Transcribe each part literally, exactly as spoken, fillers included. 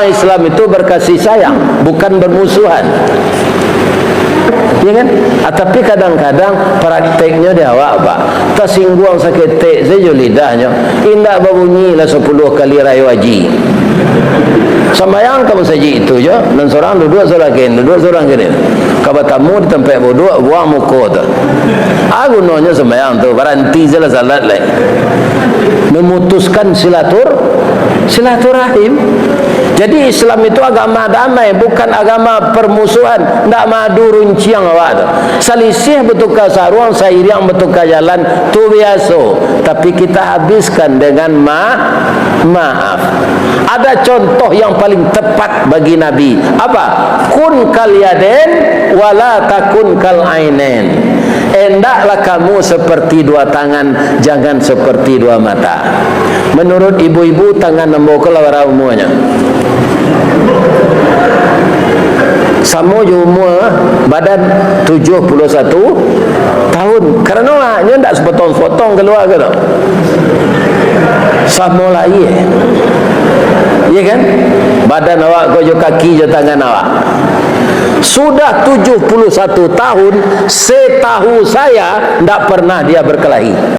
Islam itu berkasih sayang, bukan bermusuhan. Ya kan? Ah, tapi kadang-kadang prakteknyo di awak, Pak, tasingguang saketek sajo lidahnyo, indak babunyi lah sapuluah kali rayo haji. Sambayang ka masajik itu jo, nan surang duduak surang kini, duduak surang kini. Ka batamu di tampek duduak, buang muko tu. Ah, gunonyo sambayang tu, baranti sajolah salat lai. Memutuskan silatur-, silaturahim. Jadi, Islam itu agama damai, bukan agama permusuhan. Ndak madu runciang awak tu. Salisih batuka saruang, sairiang batuka jalan, tu biaso. Tapi kita habiskan dengan ma-, maaf. Ada contoh yang paling tepat bagi Nabi. Apa? "Kun kal yadain wala takun kal ainain." Endaklah kamu seperti dua tangan, jangan seperti dua mata. Menurut ibu-ibu, tangan ambo ko lah bara umuanyo? Samo jo umua badan, tujuah puluah satu tahun. Karano nyo ndak sepotong-sepotong kalua ko tu. Samo lai. Iya kan? Badan awak ko jo kaki jo tangan awak. Sudah tujuah puluah satu tahun, setahu saya, ndak pernah dia berkelahi.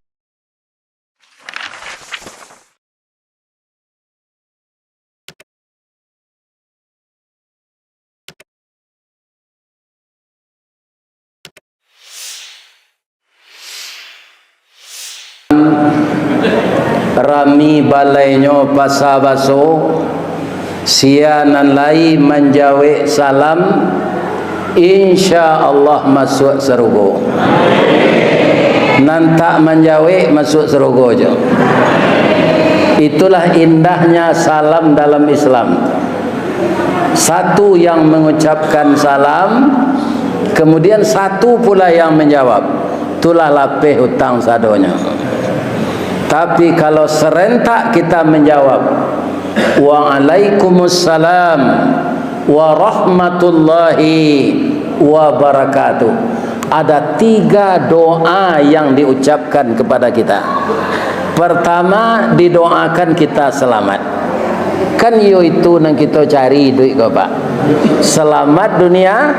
Rami balainyo pasa baso, sia nan lai manjawek salam, insya Allah masuak sarugo. Nan tak manjawek masuak sarugo jo. Itulah indahnya salam dalam Islam. Satu yang mengucapkan salam, kemudian satu pula yang menjawab. Itulah lapeh utang sadonyo. Tapi kalau serentak kita menjawab, "Waalaikumsalam warahmatullahi wabarakatuh." Ada tiga doa yang diucapkan kepada kita. Pertama, didoakan kita selamat. Kan iyo itu nan kito cari iduik ko, Pak. Selamat dunia,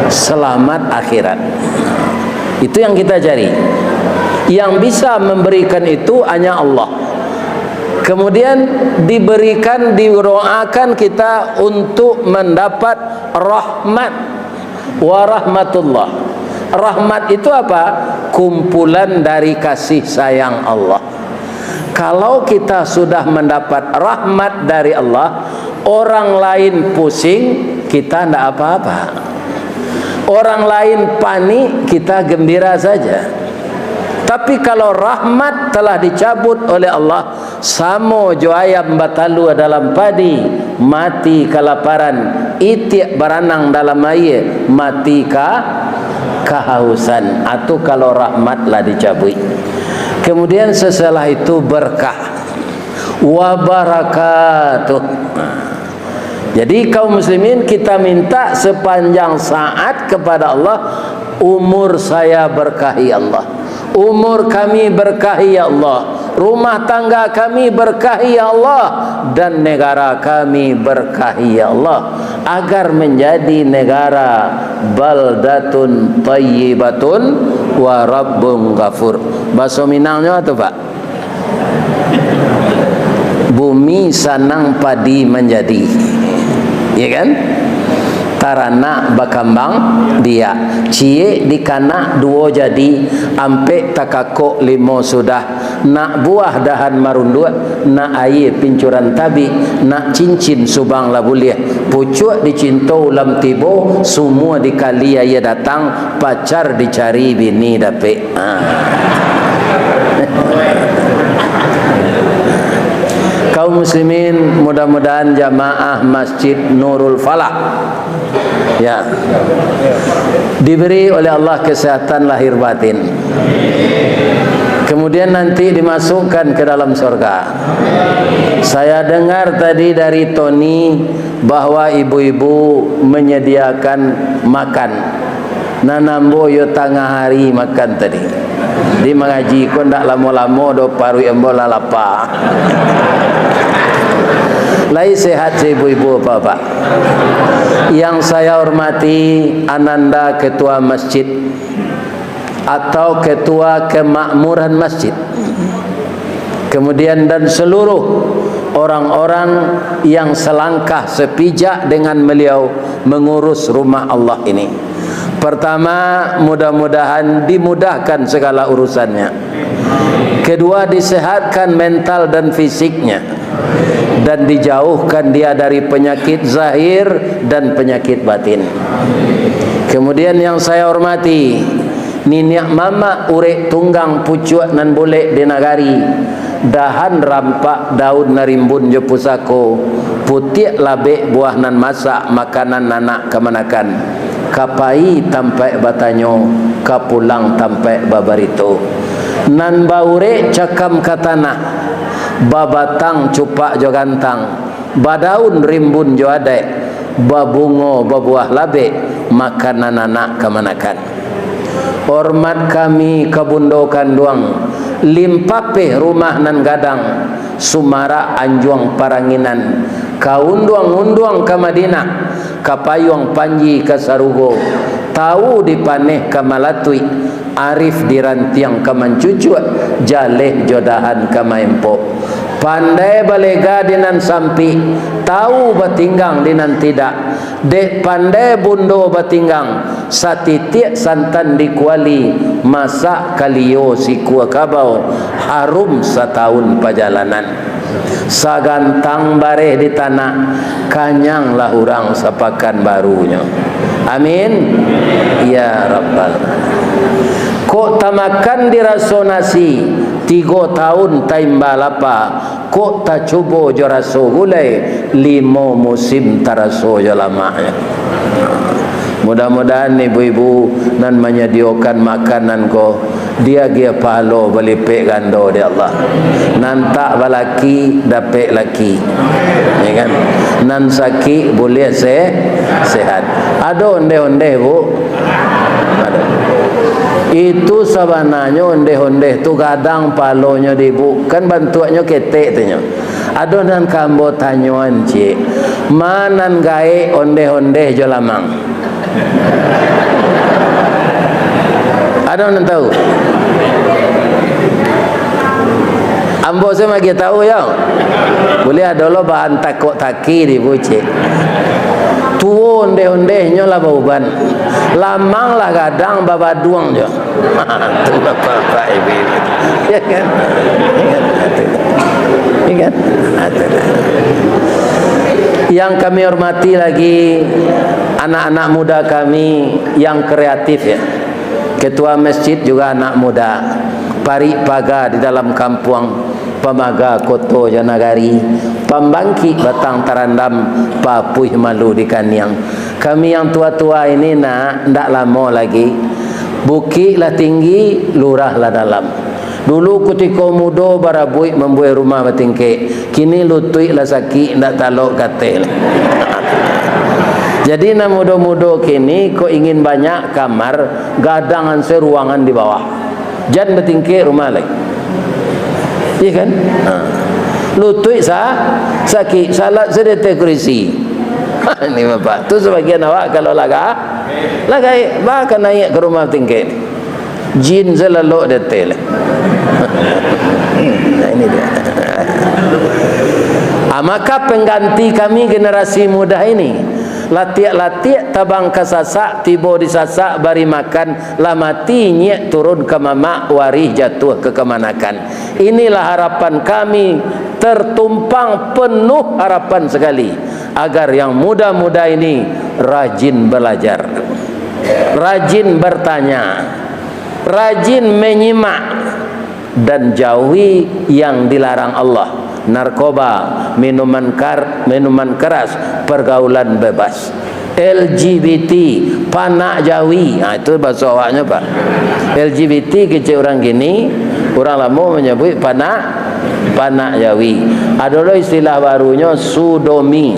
selamat akhirat. Itu yang kita cari. Yang bisa memberikan itu hanya Allah. Kemudian diberikan, didoakan kita untuk mendapat rahmat. Warahmatullah. Rahmat itu apa? Kumpulan dari kasih sayang Allah. Kalau kita sudah mendapat rahmat dari Allah, orang lain pusing, kita ndak apa-apa. Orang lain panik, kita gembira saja. Tapi kalau rahmat telah dicabut oleh Allah, samo jo ayam batalua dalam padi, mati kalaparan, itiak baranang dalam aia, mati ka-, kahausan. Atau kalau rahmat lah dicabuik. Kemudian sesudah itu berkah. Wabarakatuh. Jadi, kaum muslimin, kita minta sepanjang saat kepada Allah, "Umur saya berkahi, Allah. Umur kami berkahi, ya Allah. Rumah tangga kami berkahi, ya Allah. Dan negara kami berkahi, ya Allah. Agar menjadi negara baldatun thayyibatun wa rabbun ghafur." Bahaso Minangnyo tu, Pak. Bumi sanang padi manjadi. Ya kan? Taranak bakambang biak. Ciek dikanak duo jadi, ampek takakok limo sudah. Nak buah dahan marunduak, nak aia pincuran tabik, nak cincin subang lah buliah. Pucuak dicinto ulam tibo, sumua dikali aia datang, pacar dicari bini dapek. Ha. Kaum muslimin, mudah-mudahan jamaah Masjid Nurul Falah, ya, diberi oleh Allah kesehatan lahir batin. Kemudian nanti dimasukkan ke dalam surga. Saya dengar tadi dari Tony bahwa ibu-ibu menyediakan makan. Nan ambo yo tangah hari makan tadi. Di mangaji ko ndak lamo-lamo doh, paruik ambo lah lapa. Lai sehat si ibu-ibu, bapak-bapak? Yang saya hormati Ananda Ketua Masjid atau Ketua Kemakmuran Masjid, kemudian dan seluruh orang-orang yang selangkah sepijak dengan beliau mengurus rumah Allah ini. Pertama, mudah-mudahan dimudahkan segala urusannya. Kedua, disehatkan mental dan fisiknya, dan dijauhkan dia dari penyakit zahir dan penyakit batin. Kemudian yang saya hormati, niniak mamak urek tunggang pucuak nan bulek di nagari, dahan rampak daun nan rimbun jo pusako, putiak labek buah nan masak makanan anak kamanakan, ka pai tampaik batanyo, ka pulang tampaik babarito, nan baurek cakam ka tanah, babatang cupak jo gantang, badaun rimbun jo adaik, babungo babuah labek, makanan anak kamanakan. Hormat kami ka bundo kanduang, limpapeh rumah nan gadang, sumarak anjuang paranginan, ka unduang-unduang ka Madinah, ka payuang panji ka sarugo, tawu di paneh ka malatuik, arif di rantiang ka mancucuak, jaleh jo dahan ka maempok. Pandai balega di nan sampik, tawu batinggang di nan tidak. Dek pandai bundo batinggang, satitiak santan di kuali, masak kalio sikua kabau, harum satahun pajalanan. Sagantang bareh di tanah, kanyanglah urang sapakan barunyo. Amin. Ya Rabbal Alamin. Kok tamakan diraso nasi, tigo tahun taimba lapa, kok tacubo jo raso gulai, limo musim taraso jo lamaknyo. Mudah-mudahan ibu-ibu nan manyadiokan makanan ko, diagiah pahalo balipek gando dek Allah. Nan tak balaki, dapek laki. Ya kan? Nan sakik buliah se-, sehat. Ado ondeh-ondeh, Bu? Ado. Itu sabananyo ondeh-ondeh tu gadang palonyo di Bu. Kan bantuaknyo ketek tu nyo. Ado nan ka ambo tanyoan ciek, ma nan gaek ondeh-ondeh jo lamang? Ado nan tahu? Ambo se magiah tahu yo. Buliah ado lo bahan takok-taki di Bu ciek. Tuo ondeh-ondehnyo lah bauban. Lamang lah gadang babaduang jo. Tu bapak-bapak, ibu-ibu. Ya kan? Ya kan? Ya kan? Yang kami hormati lagi anak-anak muda kami yang kreatif, ya. Ketua masjid juga anak muda. Parik paga di dalam kampuang, pamaga koto jo nagari, pambangkik batang tarandam, papuih malu di kaniang. Kami yang tua-tua ini, nak, ndak lamo lagi. Bukik lah tinggi, lurah lah dalam. Dulu kutiko mudo barabuik mambuek rumah batingkek, kini lutuik lah sakik, ndak talok kateh lai. Jadi, nan mudo-mudo kini, kok ingin banyak kamar, gadang se ruangan di bawah. Jan batingkek rumah lai. Iya kan? Ha. Lutuik sa-, sakik, salat se di ateh kurisi. Ini bapak, tu sabagian awak kalau laga-, lagai, baa ka naiak ka rumah tingkek. Jin se lalok di ateh lai. Nah, ini dia. Ah, maka pengganti kami generasi muda ini, latiak-latiak tabang ka sasak, tibo di sasak, bari makan, lah mati inyiak turun ka mamak, warih jatuah ka kamanakan. Inilah harapan kami, tertumpang penuh harapan sekali, agar yang muda-muda ini rajin belajar, rajin bertanya, rajin menyimak, dan jauhi yang dilarang Allah, narkoba, minuman kar-, minuman keras, pergaulan bebas. L G B T, panak jawi. Ha, itu bahaso awaknyo, Pak. L G B T kecek urang kini, urang lamo manyabuik panak, panak jawi. Ado lo istilah barunyo, sodomi.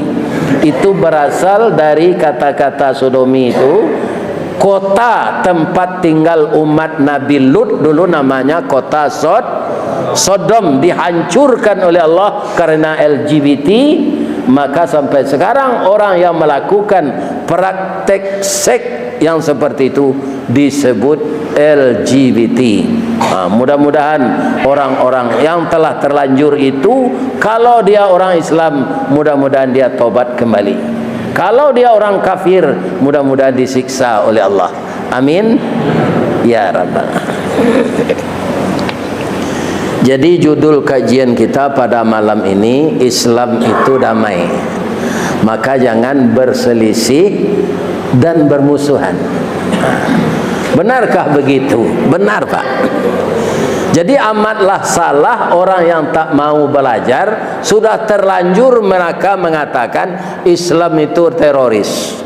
Itu berasal dari kata-kata sodomi itu, kota tempat tinggal umat Nabi Lut dulu namanya kota Sod-, Sodom, dihancurkan oleh Allah karena L G B T, Maka sampai sekarang orang yang melakukan praktek seks yang seperti itu disebut L G B T. Ha, mudah-mudahan orang-orang yang telah terlanjur itu, kalau dia orang Islam, mudah-mudahan dia tobat kembali. Kalau dia orang kafir, mudah-mudahan disiksa oleh Allah. Amin. Ya Rabbal. Jadi, judul kajian kita pada malam ini, Islam itu damai. Maka jangan berselisih dan bermusuhan. Benarkah begitu? Benar, Pak. Jadi, amatlah salah orang yang tak mau belajar, sudah terlanjur mereka mengatakan Islam itu teroris.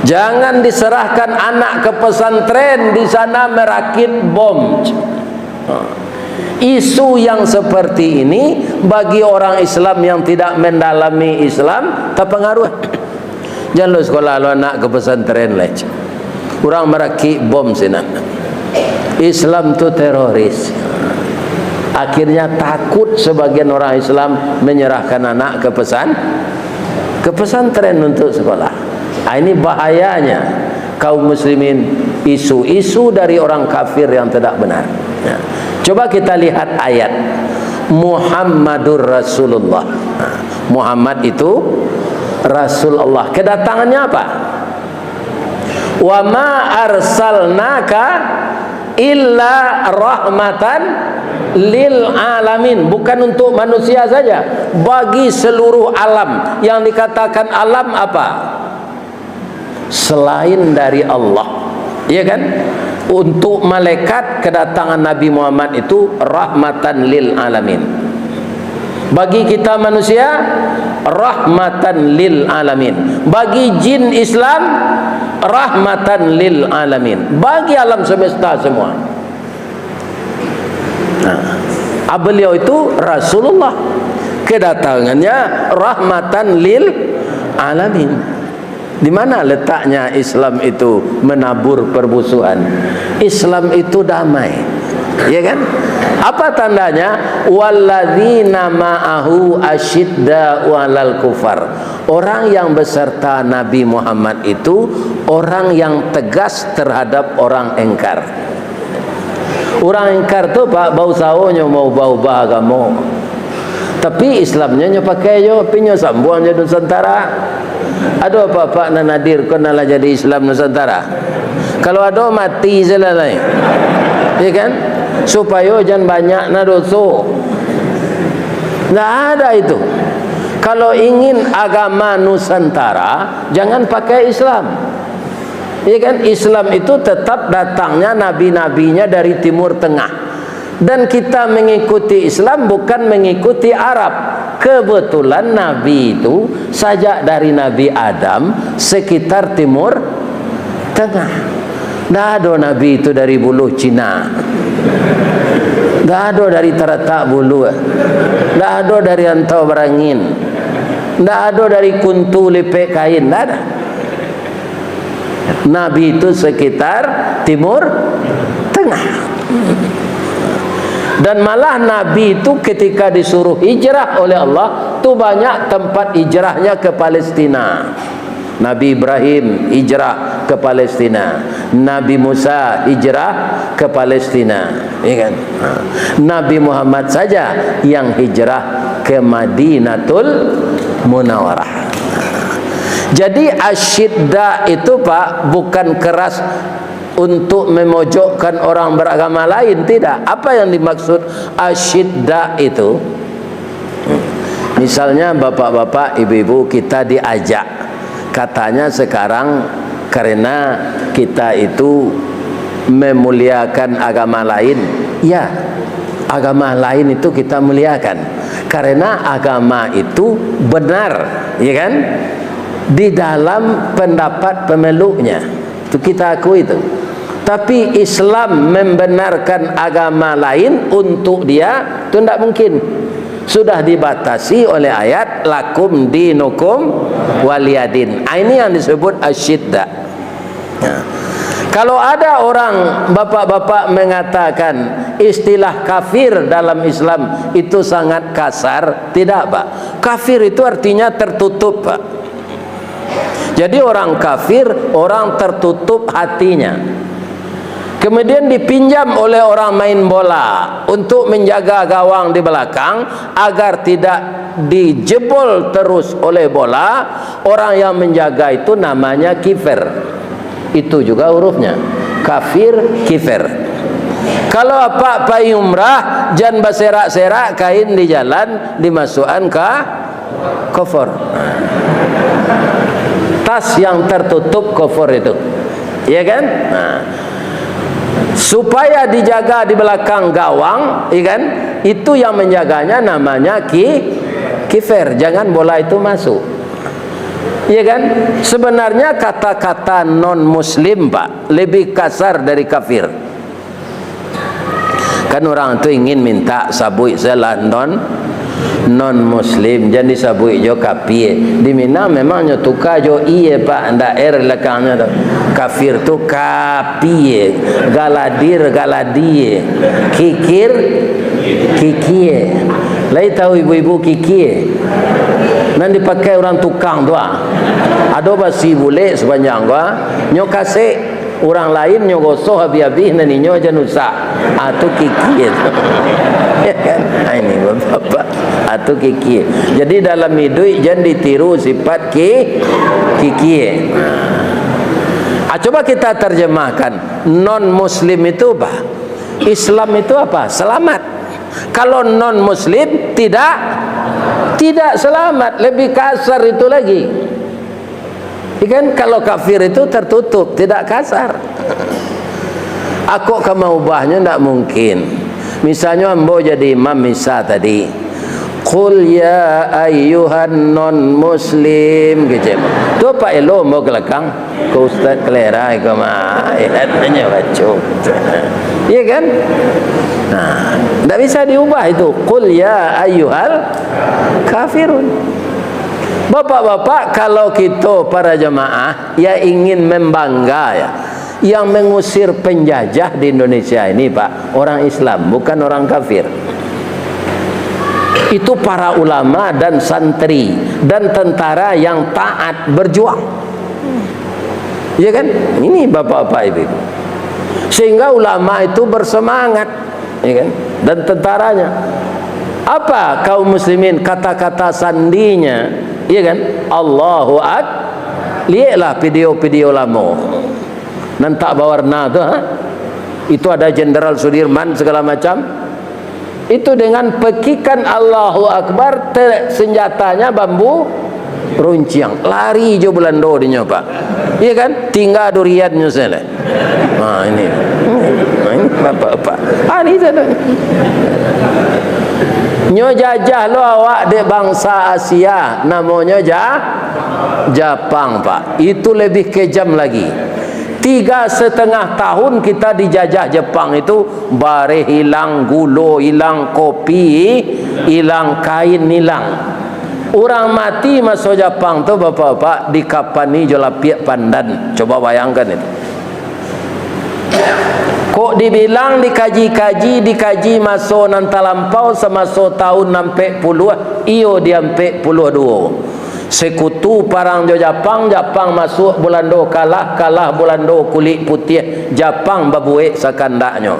Jangan diserahkan anak ke pesantren, di sana merakit bom. Isu yang seperti ini bagi orang Islam yang tidak mendalami Islam, terpengaruh. Jan lo sekolah lo anak ke pesantren lai. Urang merakit bom sinan. Islam tu teroris. Akhirnya takut sebagian orang Islam menyerahkan anak ke pesan-, ke pesantren untuk sekolah. Ah, ini bahayanya kaum muslimin, isu-isu dari orang kafir yang tidak benar. Ya. Coba kita lihat ayat, Muhammadur Rasulullah. Nah, Muhammad itu Rasul Allah. Kedatangannya apa? "Wa ma arsalnaka illa rahmatan lil alamin." Bukan untuk manusia saja, bagi seluruh alam. Yang dikatakan alam apa? Selain dari Allah. Ya kan? Untuk malaikat, kedatangan Nabi Muhammad itu rahmatan lil alamin. Bagi kita manusia, rahmatan lil alamin. Bagi jin Islam, rahmatan lil alamin. Bagi alam semesta semua. Nah, ah, beliau itu Rasulullah. Kedatangannya rahmatan lil alamin. Di mana letaknya Islam itu menabur permusuhan? Islam itu damai. Ya kan? Apa tandanya? "Walladzina ma'ahu asyidda'u 'alal kufar." Orang yang beserta Nabi Muhammad itu orang yang tegas terhadap orang engkar. Urang ingkar tu, Pak, bausaho nyo maubah-ubah agamo. Tapi Islamnyo nyo pakai jo, tapi nyo sambuang jo Nusantara. Ado apak-apak nan hadir ko nan lah jadi Islam Nusantara? Kalau ado, mati se lah lai. Ya kan? Supayo jan banyak na doso. Ndak ada itu. Kalau ingin agama Nusantara, jangan pakai Islam. Ya kan? Islam itu tetap datangnya nabi-nabinya dari Timur Tengah. Dan kita mengikuti Islam bukan mengikuti Arab. Kebetulan Nabi itu sajak dari Nabi Adam sekitar Timur Tengah. Ndak ado Nabi itu dari Buluh Cina. Ndak ado dari Taratak Buluh. Ndak ado dari Rantau Barangin. Ndak ado dari Kuntu Lipek Kain. Ndak ada. Nabi itu sekitar Timur Tengah. Dan malah Nabi itu ketika disuruh hijrah oleh Allah, tu banyak tempat hijrahnya ke Palestina. Nabi Ibrahim hijrah ke Palestina. Nabi Musa hijrah ke Palestina. Ya kan? Ha. Nabi Muhammad saja yang hijrah ke Madinatul Munawarah. Jadi, asyidda itu, Pak, bukan keras untuk memojokkan orang beragama lain, tidak. Apa yang dimaksud asyidda itu? Misalnya, bapak-bapak, ibu-ibu, kita diajak, katanya sekarang karena kita itu memuliakan agama lain. Ya, agama lain itu kita muliakan karena agama itu benar, ya kan? Di dalam pendapat pemeluknya. Itu kita akui itu. Tapi Islam membenarkan agama lain untuk dia, itu ndak mungkin. Sudah dibatasi oleh ayat, "Lakum dinukum waliyadin." Ah, ini yang disebut asyidda. Nah, Kalau ada orang, bapak-bapak, mengatakan istilah kafir dalam Islam itu sangat kasar, tidak, Pak. Kafir itu artinya tertutup, Pak. Jadi orang kafir, orang tertutup hatinya. Kemudian dipinjam oleh orang main bola untuk menjaga gawang di belakang agar tidak dijebol terus oleh bola. Orang yang menjaga itu namanya kiper. Itu juga hurufnya. Kafir, kiper. Kalau apak pai umrah, jan baserak-serak kain di jalan, dimasukan ka kofor. Tas yang tertutup kofor itu. Ya kan? Nah. Supaya dijaga di belakang gawang, ya kan? Itu yang menjaganya namanya ki kiper. Jangan bola itu masuk. Ya kan? Sebenarnya kata-kata non muslim, Pak, lebih kasar dari kafir. Kan urang tu ingin minta sabuik salah non, non muslim, jan disabuik jo kapie. Di Minang memang nyo tuka jo ie, Pak, ndak er lakangnyo tu. Kafir tu kapie, galadir, galadie, kikir, kikie. Lai tahu ibu-ibu kikie? Nan dipakai urang tukang tu, ah. Ado basi bulek sapanjang tu, ah. Nyo kasek. Urang lain nyo gosok abih-abih, nan inyo jan usak. Ah, tu kikie tu. Ya kan? Ah, ini bapak-bapak. Ah, tu kikie. Jadi dalam iduik jan ditiru sifat ki kikie. Ah, coba kita terjemahkan. Non muslim itu apa? Islam itu apa? Selamat. Kalau non muslim tidak, tidak selamat, lebih kasar itu lagi. Ikan kalau kafir itu tertutup, tidak kasar. Akok ka maubahnyo ndak mungkin. Misalnyo ambo jadi imam misa tadi, "Qul ya ayyuhan non muslim," kecek. Tu apak elo ambo ka lakang, ko ustaz kalera iko mah. Ya, tanyo baco. Iya kan? Nah, ndak bisa diubah itu. "Qul ya ayyuhal kafirun." Bapak-bapak, kalau kito para jamaah yang ingin membangga, ya, yang mengusir penjajah di Indonesia ini, Pak, orang Islam, bukan orang kafir. Itu para ulama dan santri dan tentara yang taat berjuang. Ya kan? Ini bapak-bapak, ibu-ibu. Sehingga ulama itu bersemangat, ya kan? Dan tentaranya. Apa kaum muslimin kata-kata sandinya? Ya kan? Allahu Ak-, lieklah video-video lamo. Nan tak bawarna tu, ha? Itu ada Jenderal Sudirman segala macam. Itu dengan pekikan Allahu Akbar, te-, senjatanya bambu runciang. Lari jo Belando dinyo, Pak. Iya kan? Tingga duriannyo sajo. Ha, ini. Ha, ini bapak-bapak. Ha, ini sajo. Nyo jajah lo awak dek bangsa Asia, namonyo Ja-, Japang, Pak. Itu lebih kejam lagi. Tiga setengah tahun kita dijajah Jepang itu, bareh ilang, gulo ilang, kopi ilang, kain ilang. Urang mati maso Japang tu, bapak-bapak, dikapani jo lapiak pandan. Coba bayangkan itu. Kok dibilang dikaji-kaji, dikaji maso nan talampau, samaso tahun ampek puluah, iyo di ampek puluah duo. Sekutu parang jo Japang, Japang masuak Bulando kalah, kalah Bulando kulik putiah, Japang babuek sakandaknyo.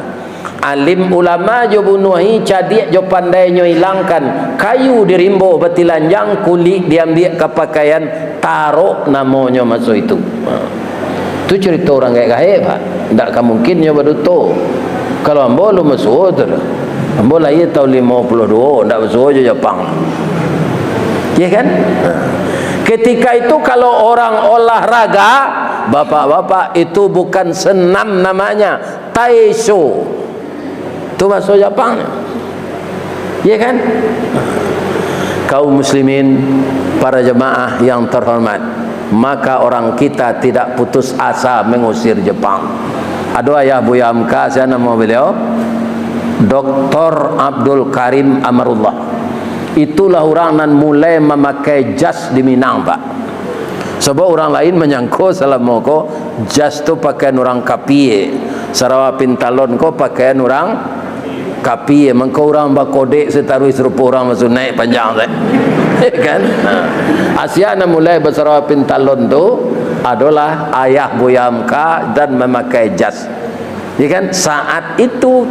Alim ulama jo bunuahi, cadiak jo pandainyo ilangkan, kayu di rimbo batilanjang, kulik diambiak ka pakaian, tarok namonyo maso itu. Ha. Tu carito urang gaek-gaek, Pak. Ndak ka mungkin nyo baduto. Kalau ambo alun basuo tu doh. Ambo lahia tahun limo puluah duo, ndak basuo jo Japang. Iya kan? Nah. Ketika itu kalau orang olahraga, bapak-bapak, itu bukan senam namanya, taesho. Tu bahaso Japang. Ya kan? Kaum muslimin, para jemaah yang terhormat, maka orang kita tidak putus asa mengusir Jepang. Ado ayah Buya Hamka, sia namo beliau? Doktor Abdul Karim Amarullah. Itulah urang nan mulai mamakai jas di Minang, Pak. Sabab urang lain manyangko salamo ko jas tu pakaian urang kapie, sarawa pintalon ko pakaian urang kapie, mangko urang bakodek sataruih sarupo urang basunaik panjang tu. Kan? Nah, asia nan mulai basarawa pintalon tu adolah ayah Buya Hamka dan mamakai jas. Ya kan? Saat itu,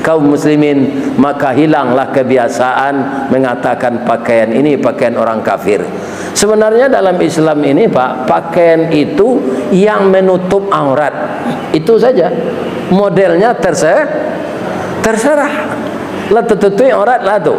kaum muslimin, maka hilanglah kebiasaan mengatakan pakaian ini pakaian orang kafir. Sebenarnya dalam Islam ini, Pak, pakaian itu yang menutup aurat. Itu saja. Modelnya terse-, terserah. Lah tertutup aurat lah tu.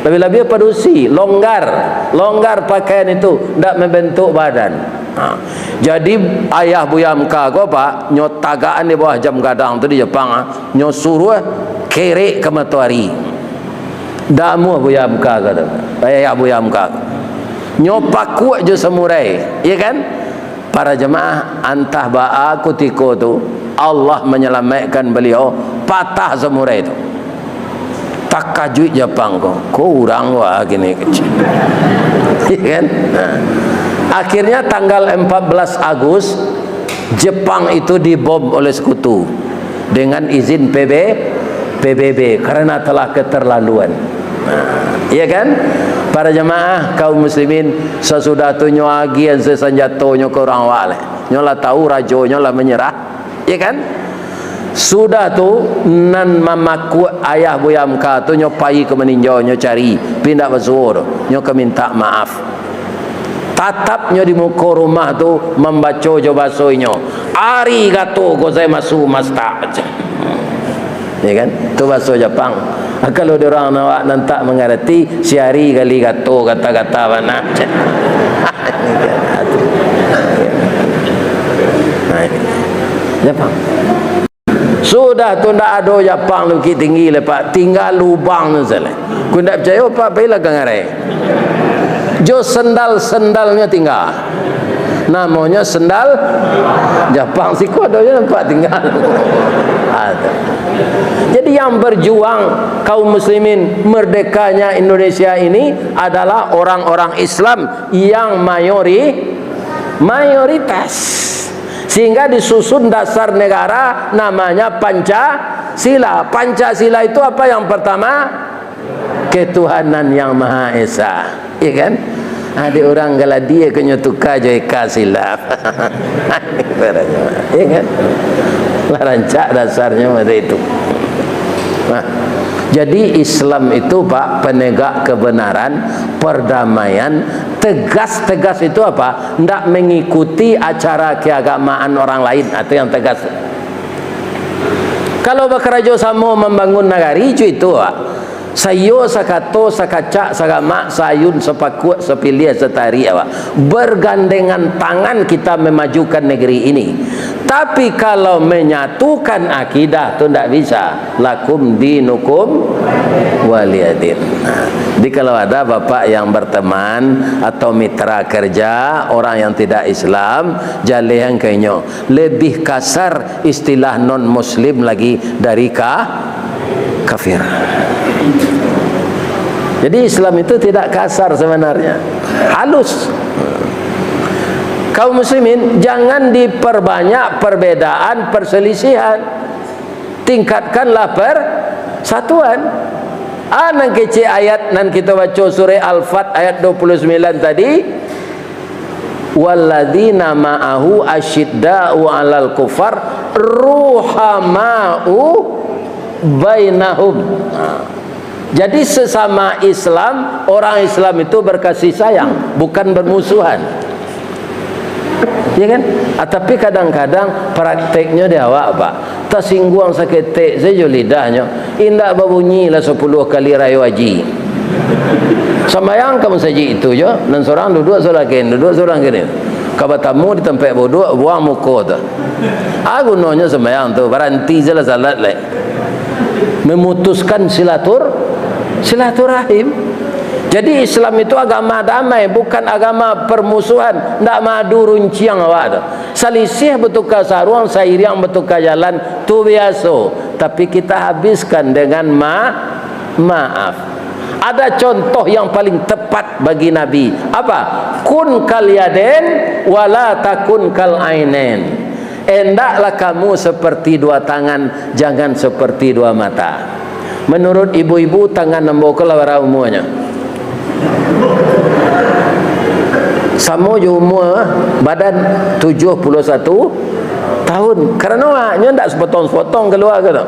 Lebih-lebih padusi, longgar. Longgar pakaian itu, ndak membentuk badan. Ha. Jadi, ayah Buya Hamka ko, Pak, nyo tagakan di bawah jam gadang tu di Jepang, ah, nyo suruah kerek ka matoari. Damuah Buya Hamka ko tu. Ayah Buya Hamka ko. Nyo pakuak jo samurai, ya kan? Para jemaah, antah baa kutiko tu, Allah manyalamaikkan baliau, patah samurai tu. Takajuik Japang ko, ko urang wah kini kecil. Ya kan? Nah. Akhirnya tanggal empat belas Agus, Jepang itu dibom oleh sekutu dengan izin P B, P B B karena telah keterlaluan. Nah, ya kan? Para jemaah kaum muslimin, sasudah tu nyo agiahan se sanjato nyo ka urang awak lai. Nyo lah tahu rajo nyo lah manyerah. Ya kan? Sudah tu, nan mamakuak ayah Buya Hamka tu, nyo pai ka maninjau, nyo cari, tapi indak basuo doh, nyo ka mintak maaf. Tatap nyo di muko rumah tu, mambaco jo baso inyo, "Arigato gozaimasu, masta." Ya kan? Tu baso Japang. Kalau di urang awak nan tak mangarati, siari gali gato kata-kata bana. Nah, ini. Japang. Sudah tu ndak ado Japang Bukittinggi lai, Pak. Tingga lubang tu sajo. Kok ndak picayo, Pak, pailah ka ngarai. Jo sendal-sendalnyo tingga. Namonyo sendal Japang, siko adonyo nampak tingga. Ha, tu. Jadi, yang berjuang kaum muslimin merdekanya Indonesia ini adalah orang-orang Islam yang mayori-, mayoritas. Sehingga disusun dasar negara namanya Pancasila. Pancasila itu apa yang pertama? Ketuhanan Yang Maha Esa. Ya kan? Adik urang Galadia ko nyo tuka jo Eka Silap. Ya kan? Lah rancak dasarnyo macam itu. Nah, jadi Islam itu, Pak, penegak kebenaran, perdamaian, tegas-tegas itu apa? Ndak mengikuti acara keagamaan orang lain, atau yang tegas. Kalau bakarajo samo mambangun nagari, cu itu, Pak. Saiyo sakato, sakacak, saramak, saayun, sapakuak, sapiliah, satarik, Pak. Bergandengan tangan kita memajukan negeri ini. Tapi kalau menyatukan akidah tu ndak bisa. Lakum dinukum waliyadin. Nah, jadi kalau ada bapak yang berteman atau mitra kerja orang yang tidak Islam, jaleh ka inyo. Lebih kasar istilah non muslim lagi dari ka-, kafir. Jadi Islam itu tidak kasar sebenarnya. Halus. Kaum muslimin, jangan diperbanyak perbedaan, perselisihan. Tingkatkanlah persatuan. Ah, nan kecek ayat nan kita baca surah Al-Fat ayat dua puluh sembilan tadi, "Walladzina ma'ahu asyidda'u 'alal kufar ruhama'u bainahum." Nah, jadi sesama Islam, orang Islam itu berkasih sayang, bukan bermusuhan. Ya kan? Ah, tapi kadang-kadang prakteknyo di awak, Pak, tasingguang saketek sajo lidahnyo, indak babunyi lah sapuluah kali rayo haji. Sambayang ka masajik itu jo, nan surang duduak sabalah kini, duduak sabalah kini. Ka batamu di tampek duduak, buang muko tu. Ah, gunonyo sambayang tu, baranti sajolah salat lai. Memutuskan silatur-, silaturahim. Jadi Islam itu agama damai, bukan agama permusuhan. Ndak maadu runciang awak tu. Salisih batuka saruang, sairiang batuka jalan, tu biaso. Tapi kita habiskan dengan ma-, maaf. Ada contoh yang paling tepat bagi Nabi. Apa? "Kun kal yadain, wala takun kal ainain." Endaklah kamu seperti dua tangan, jangan seperti dua mata. Menurut ibu-ibu, tangan ambo ko lah bara umuanyo? Samo jo umua badan, tujuah puluah satu tahun. Karano awaknyo ndak sepotong-sepotong kalua ko tu.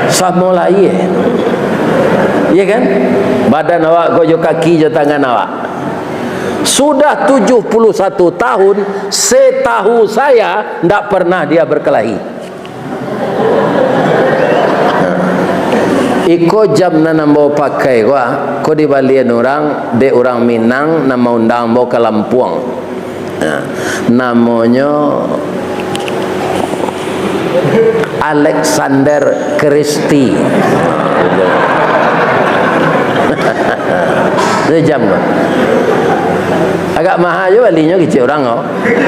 Samo lai, eh. Iya kan? Badan awak ko jo kaki jo tangan awak. Sudah tujuah puluah satu tahun, setahu saya, ndak pernah dia berkelahi. Iko jam nan ambo pakai ko, ah, ko dibalian urang, dek urang Minang, nan maundang ambo ka Lampuang. Nah, namonyo Alexander Christie. Itu jam ko. Agak maha jo balinyo kecek urang ko.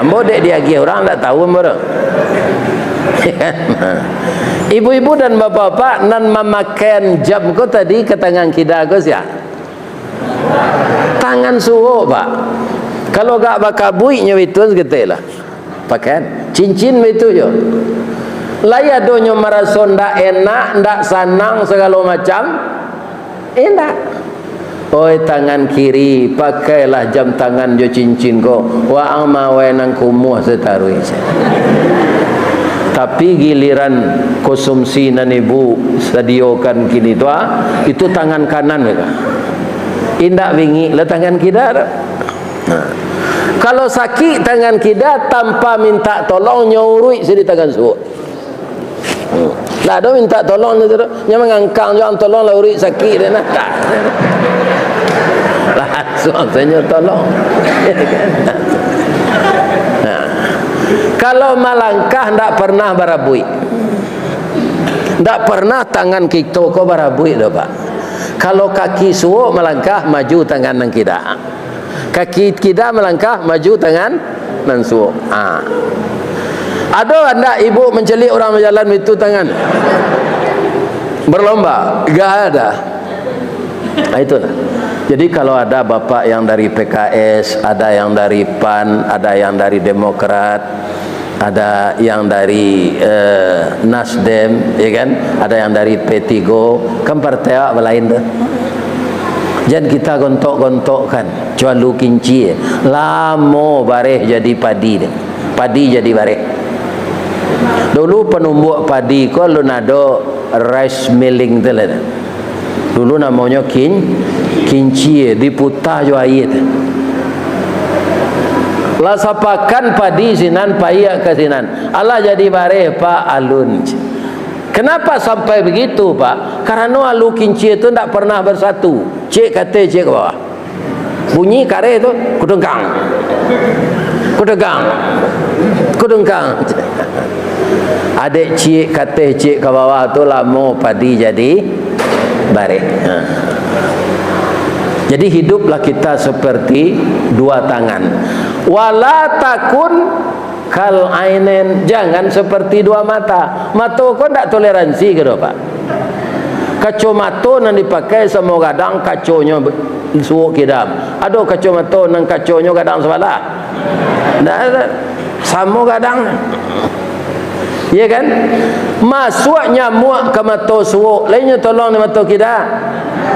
Ambo dek diagiah urang, ndak tahu ambo tu. Ibu-ibu dan bapak-bapak, nan mamakaian jam ko tadi ka tangan kida ko sia? Tangan suok, Pak. Kalau gak bakabuiknyo itu saketek lah. Pakaian, cincin baitu jo. Lai adonyo maraso ndak enak, ndak sanang, sagalo macam? Indak. Oi tangan kiri, pakailah jam tangan jo cincin ko. Waang mawai nan kumuah sataruih. Tapi giliran konsumsi nan ibu sadiokan kini tu, ah, itu tangan kanan ka. Indak bingik lah tangan kida tu. Nah, kalau sakik tangan kida, tanpa minta tolong, nyo uruik sidi tangan suok. Hmm. Ndak ado minta tolong nyo tu, nyo mangangkang jo, "Ang tolong lah uruik sakik dek nah." Tak. Langsung sajo tolong. Nah, kalau malangkah ndak pernah barabuik. Ndak pernah tangan kito ko barabuik doh, Pak. Kalau kaki suok malangkah, maju tangan nan kida. Kaki kida malangkah, maju tangan nan suok. Ha. Ado ndak ibu mancaliak urang bajalan baitu tangan? Berlomba? Gak ada. Nah, itulah. Jadi, kalau ada bapak yang dari P K S, ada yang dari PAN, ada yang dari Demokrat, ada yang dari, eh, Nasdem, ya kan? Ada yang dari P tiga, kan partai awak balain tu. Jan kita gontok-gontokkan, cualu kinci. Lamo bareh jadi padi tu. Padi jadi bareh. Dulu panumbuak padi ko alun ado rice milling tu lah. Dulu namonyo kin-, kinci, diputa jo aia tu. Lah sapakan padi sinan, paiak ka sinan. Alah jadi bareh, Pak, alun. Kenapa sampai begitu, Pak? Karano alu kinci tu ndak pernah bersatu. Ciek ka ateh, ciek ka bawah. Bunyi kareh tu, kudengkang. Kudengkang. Kudengkang. Adek ciek ka ateh, ciek ka bawah tu lamo padi jadi bareh. Ha. Jadi hiduplah kita seperti dua tangan. Wala takun kal ainain, jangan seperti dua mata. Mato ko ndak toleransi ka doh, Pak? Kaco mato nan dipakai samo gadang kaconyo suok kidam. Ado kaco mato nan kaconyo gadang sabalah? Ndak ado. Samo gadang. Iya kan? Masuak nyamuak ka mato suok, lai nyo tolong di mato kida?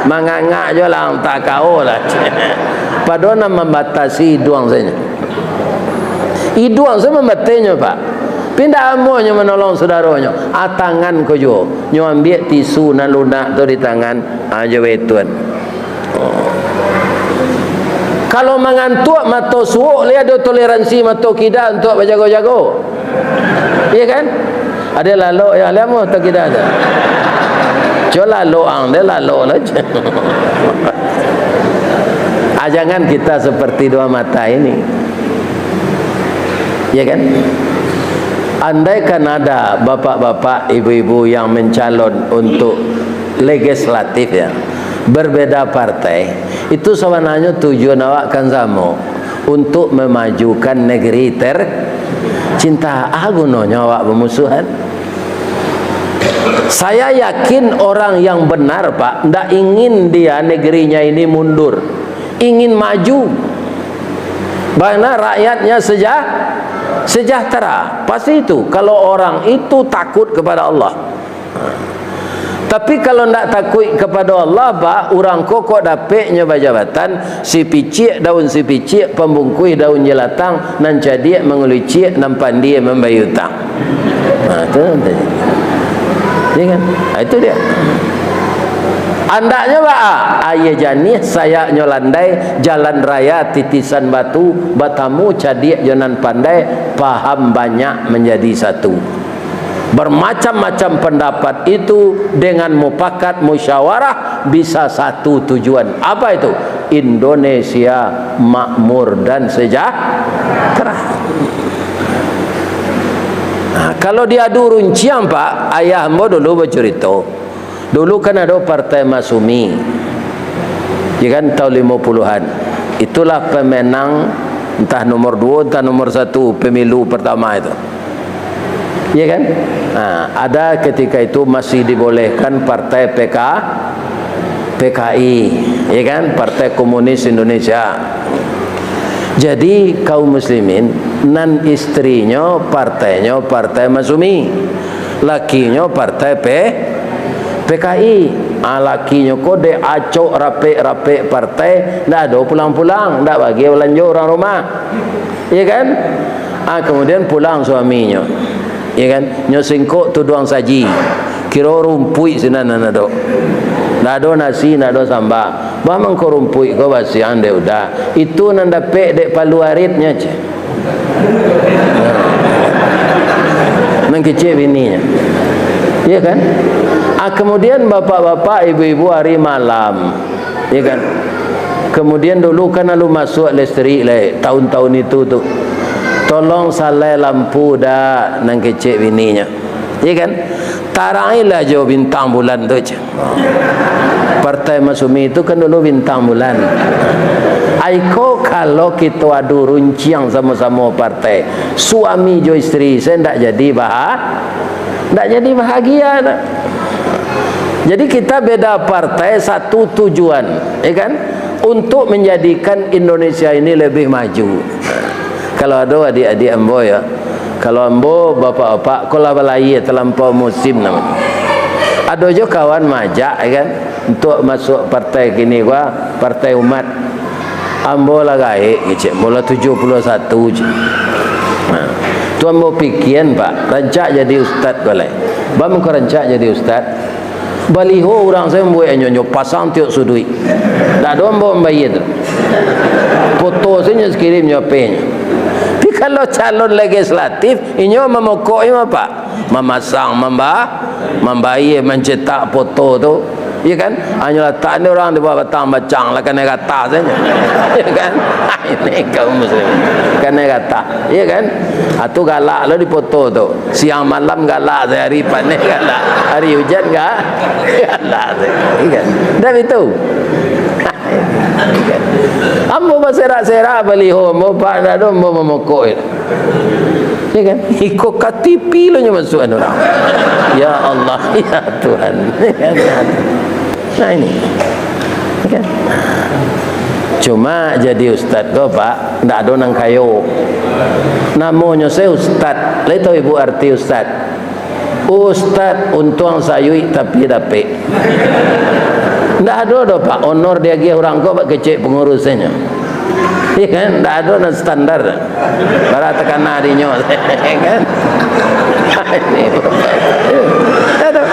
Mangangak jo lah, antah kawo lah. Pado nan mambatasi iduang sajo. Iduang sajo mambatenyo, Pak. Tapi ndak amuah nyo manolong sudaronyo. Ah, tangan ko juo. Nyo ambiak tisu nan lunak tu di tangan. Ah, jo baituan. Kalau mangantuak mato suok, lai ado toleransi mato kida untuak bajago-jago. Iya kan? Ado lalok, ya, lai amuah mato kida tu. Cubo lalok ang, ado lalok lah. Ah, jangan kita seperti dua mata ini. Ya kan? Andaikan ada bapak-bapak, ibu-ibu yang mencalon untuk legislatif, ya, berbeda partai, itu sabananyo tujuan awak kan samo, untuk memajukan negeri tercinta. Ah, gunonyo awak bamusuhan? Saya yakin orang yang benar, Pak, ndak ingin dia negerinya ini mundur. Ingin maju. Bagaimana rakyatnya seja-, sejahtera. Pasti itu, kalau orang itu takut kepada Allah. Tapi kalau ndak takuik kapado Allah, ba, urang ko kok dapeknyo bajabatan, sipiciak daun sipiciak, pambungkuih daun jelatang, nan cadiak mangaluciak, nan pandie mambayia utang. Ha, tu nan tajadi. Ya kan? Ha, itu dia. Andaknyo baa? Aia janiah, sayaknyo landai, jalan raya titisan batu, batamu cadiak jo nan pandai, paham banyak manjadi satu. Bermacam-macam pendapat itu dengan mupakat musyawarah bisa satu tujuan. Apa itu? Indonesia makmur dan sejahtera. Nah, kalau diadu runciang, Pak, ayah ambo dulu bacurito. Dulu kan ado Partai Masumi, ya kan, tahun limo puluhan. Itulah pemenang entah nomor duo, entah nomor satu pemilu pertama itu. Ya kan? Nah, ada ketika itu masih dibolehkan partai P K, P K I, ya kan? Partai Komunis Indonesia. Jadi, kaum muslimin, nan istrinyo partainyo Partai Masumi, lakinyo partai P-, P K I. Ah, lakinyo ko dek acok rapek-rapek partai, ndak ado pulang-pulang, ndak bagi balanjo urang rumah. Iya kan? Ah, kemudian pulang suaminyo. Iya kan? Nyo singkok tuduang saji. Kiro rumpuik sinan nan ado. Ndak ado nasi, ndak ado samba. Baa mangko rumpuik ko basiahan dek uda. Itu nan dapek dek palu aritnyo, ceh. Nan kecek bininyo. Iya kan? Ah, kemudian bapak-bapak, ibu-ibu hari malam. Ya kan? Kemudian dulu kan lalu masuak listrik lai, tahun-tahun itu tu. "Tolong salai lampu dak," nan kecek bininyo. Ya kan? "Tarangailah jo bintang bulan tu," ceh. Partai Masumi itu kan dulu bintang bulan. Aiko kalau kito adu runciang samo-samo partai, suami jo istri, saya ndak jadi baha-, ndak jadi bahagia dah. Jadi, kita beda partai, satu tujuan, ya kan? Untuk menjadikan Indonesia ini lebih maju. Kalau ado adik-adik ambo, ya, kalau ambo, bapak-bapak, ko lah balayia talampau musim namonyo. Ado jo kawan maajak, ya kan, untuk masuak partai kini ko, Partai Umat. Ambo lah gaek, kecek. Ambo lah tujuah puluah satu, cek. Nah, tu ambo pikian, Pak, rancak jadi ustad ko lai. Baa mangko rancak jadi ustad? Baliho urang sajo mambuek anyo-anyo, pasang tiok suduik. Ndak ado ambo mambayia tu. Foto sajo nyo kirim nyo H P-nyo. Tapi kalau calon legislatif, inyo mamokok, inyo apa? Mamasang, mamba-, mambayia, mancetak foto tu. Iya kan? Hanyo latak ni urang di bawah batang bacang lah, kanai gatah sajo. Iya kan? Ini kaum muslim. Kanai gatah. Iya kan? Ah, tu galak lo di foto tu. Siang malam galak, sahari paneh galak. Hari ujan ga-, galak. Iya kan? Dah itu. Ambo baserak-serak baliho ambo, Pak, ndak ado ambo mamokok itu. Ya kan? Iko K T P lo nyo masuakan urang. Ya Allah, ya Tuhan. Nah, ini. Ya kan? Cuma jadi ustad ko, Pak, ndak ado nan kayo. Namonyo se ustad. Lai tahu ibu arti ustad? Ustad, untuang sayuik tapi dapek. Ndak ado doh, Pak, honor diagiah urang ko, Pak, kecek pangurusnyo. Iya kan? Ndak ado nan standar. Bara takana dinyo, kan? Ini, aduh.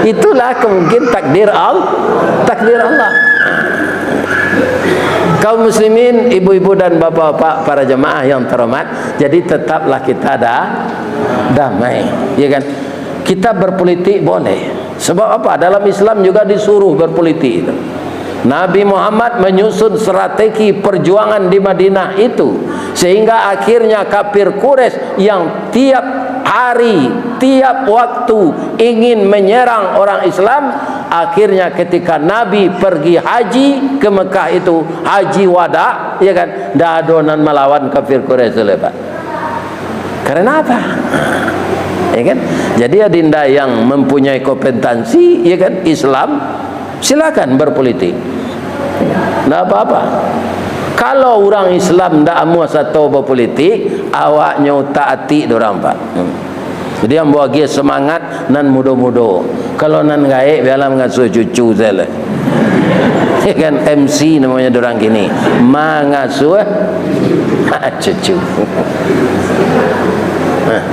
Itulah kemungkin takdir Al-, takdir Allah. Kaum muslimin, ibu-ibu dan bapak-bapak, para jamaah yang terhormat, jadi tetaplah kita da-, damai, ya kan? Kita berpolitik boleh. Sebab apa? Dalam Islam juga disuruh berpolitik itu. Nabi Muhammad menyusun strategi perjuangan di Madinah itu, sehingga akhirnya kafir Quraisy yang tiap hari, tiap waktu ingin menyerang orang Islam, akhirnya ketika Nabi pergi haji ke Mekah itu, haji wada, ya kan, ndak ado nan malawan kafir Quraisy tu lai, Pak. Karena apa? Ya kan? Jadi, adinda yang mempunyai kompetensi, ya kan, Islam, silakan berpolitik. Ndak apa-apa. Kalau urang Islam ndak amuah sato bapolitik, awaknyo utak-atik dek urang, Pak. Hmm. Jadi, ambo agiah semangat nan mudo-mudo. Kalau nan gaek, bialah mangasuah cucu sajo lah. Ya kan, M C namonyo dek urang kini. Mangasuah cucu. Nah.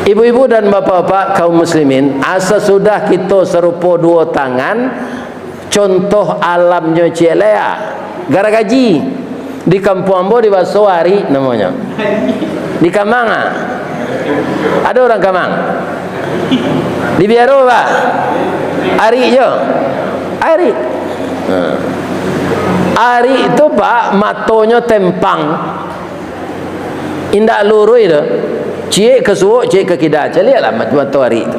Ibu-ibu dan bapak-bapak kaum muslimin, asa sudah kito sarupo duo tangan, contoh alamnyo ciek lai, ah. Garagaji. Di kampuang ambo dibaso arik namonyo. Di Kamang, ah. Ado urang Kamang? Di Biaro, Pak? Arik jo. Arik. Nah. Arik tu, Pak, matonyo tempang. Indak luruih doh. Ciek ka suok, ciek ka kida. Caliaklah mat-, mato arik tu.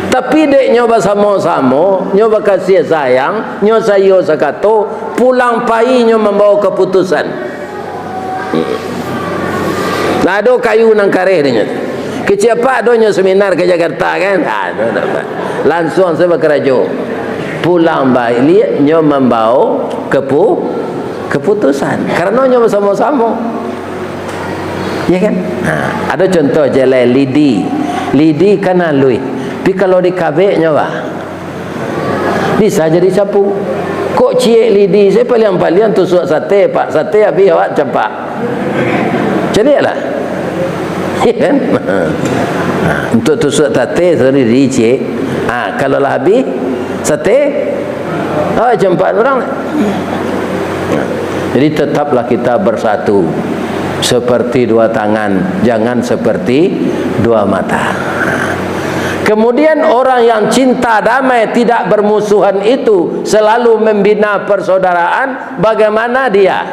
Tapi dek nyo basamo-samo, nyo bakasiah sayang, nyo saiyo sakato, pulang pai nyo mambawo kaputusan. Lah ado kayu nan kareh dek nyo. Kecek apak ado nyo seminar ka Jakarta kan? Ah, tu nampak. Lansuang sajo bakarajo. Pulang baliak nyo mambawo kepu-, keputusan. Karano nyo basamo-samo. Ya kan? Ha, ado contoh jalai lidi. Lidi kan aluih. Tapi kalau dikabeknyo, bah, bisa jadi sapu. Kok ciek lidi, sajo paliang-paliang tusuak sate, Pak. Sate abih awak campak. Caliaklah. Ya kan? Ha, untuk tusuak sate, sorry, lidi ciek. Ha, kalau lah abih, sate, awak campak urang. Jadi, tetaplah kita bersatu seperti dua tangan, jangan seperti dua mata. Kemudian, orang yang cinta damai, tidak bermusuhan itu selalu membina persaudaraan. Bagaimana dia?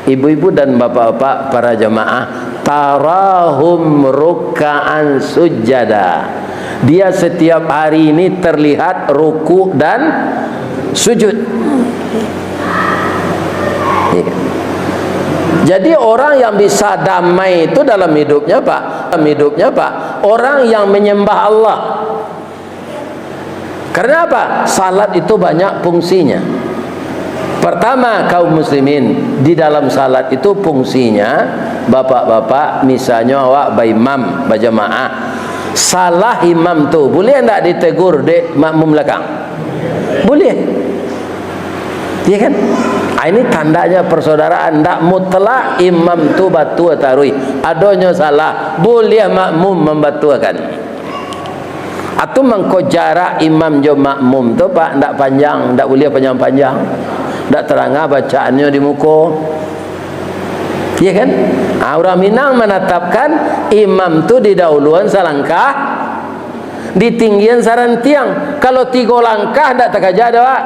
Ibu-ibu dan bapak-bapak para jamaah, tarahum rukkaan sujada. Dia setiap hari ini terlihat rukuk dan sujud. Iya. Jadi, orang yang bisa damai itu dalam hidupnya, Pak, dalam hidupnya, Pak, orang yang menyembah Allah. Karena apa? Salat itu banyak fungsinya. Pertama, kaum muslimin, di dalam salat itu fungsinya, bapak-bapak, misalnyo awak baimam, bajamaah, salah imam tu, buliah ndak ditegur dek makmum balakang? Buliah. Iya kan? Ah, ini tandanya persaudaraan. Ndak mutlak imam tu batua taruih. Adonyo salah, buliah makmum mambatuakan. Atau mangko jarak imam jo makmum tu, Pak, ndak panjang, ndak buliah panjang-panjang. Ndak taranga bacaannyo di muko. Iya kan? Ah, urang Minang manatapkan imam tu didahuluan salangkah, ditinggian sarantiang. Kalau tigo langkah, ndak takaja dek awak.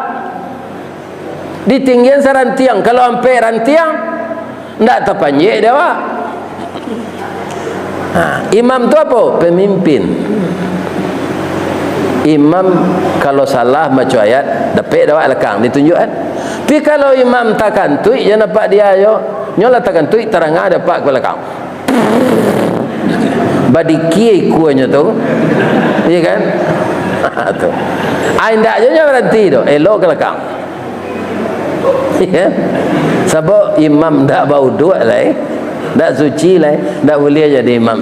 Ditinggian sarantiang, kalau ampek rantiang, ndak tapanjek dek awak. Ha, imam tu apo? Pemimpin. Imam kalau salah maco ayat, dapek dek awak lakang, ditunjuakkan. Tapi kalau imam takantuik, jan apak dia yo, nyo lah takantuik, taranga dek apak ka balakang. Badikia ikuanyo tu. Iya kan? Tu. Ah, indak jo nyo baranti tu. Elok ka lakang. Iya. Sabab imam ndak bauduak lai, ndak suci lai, ndak buliah jadi imam.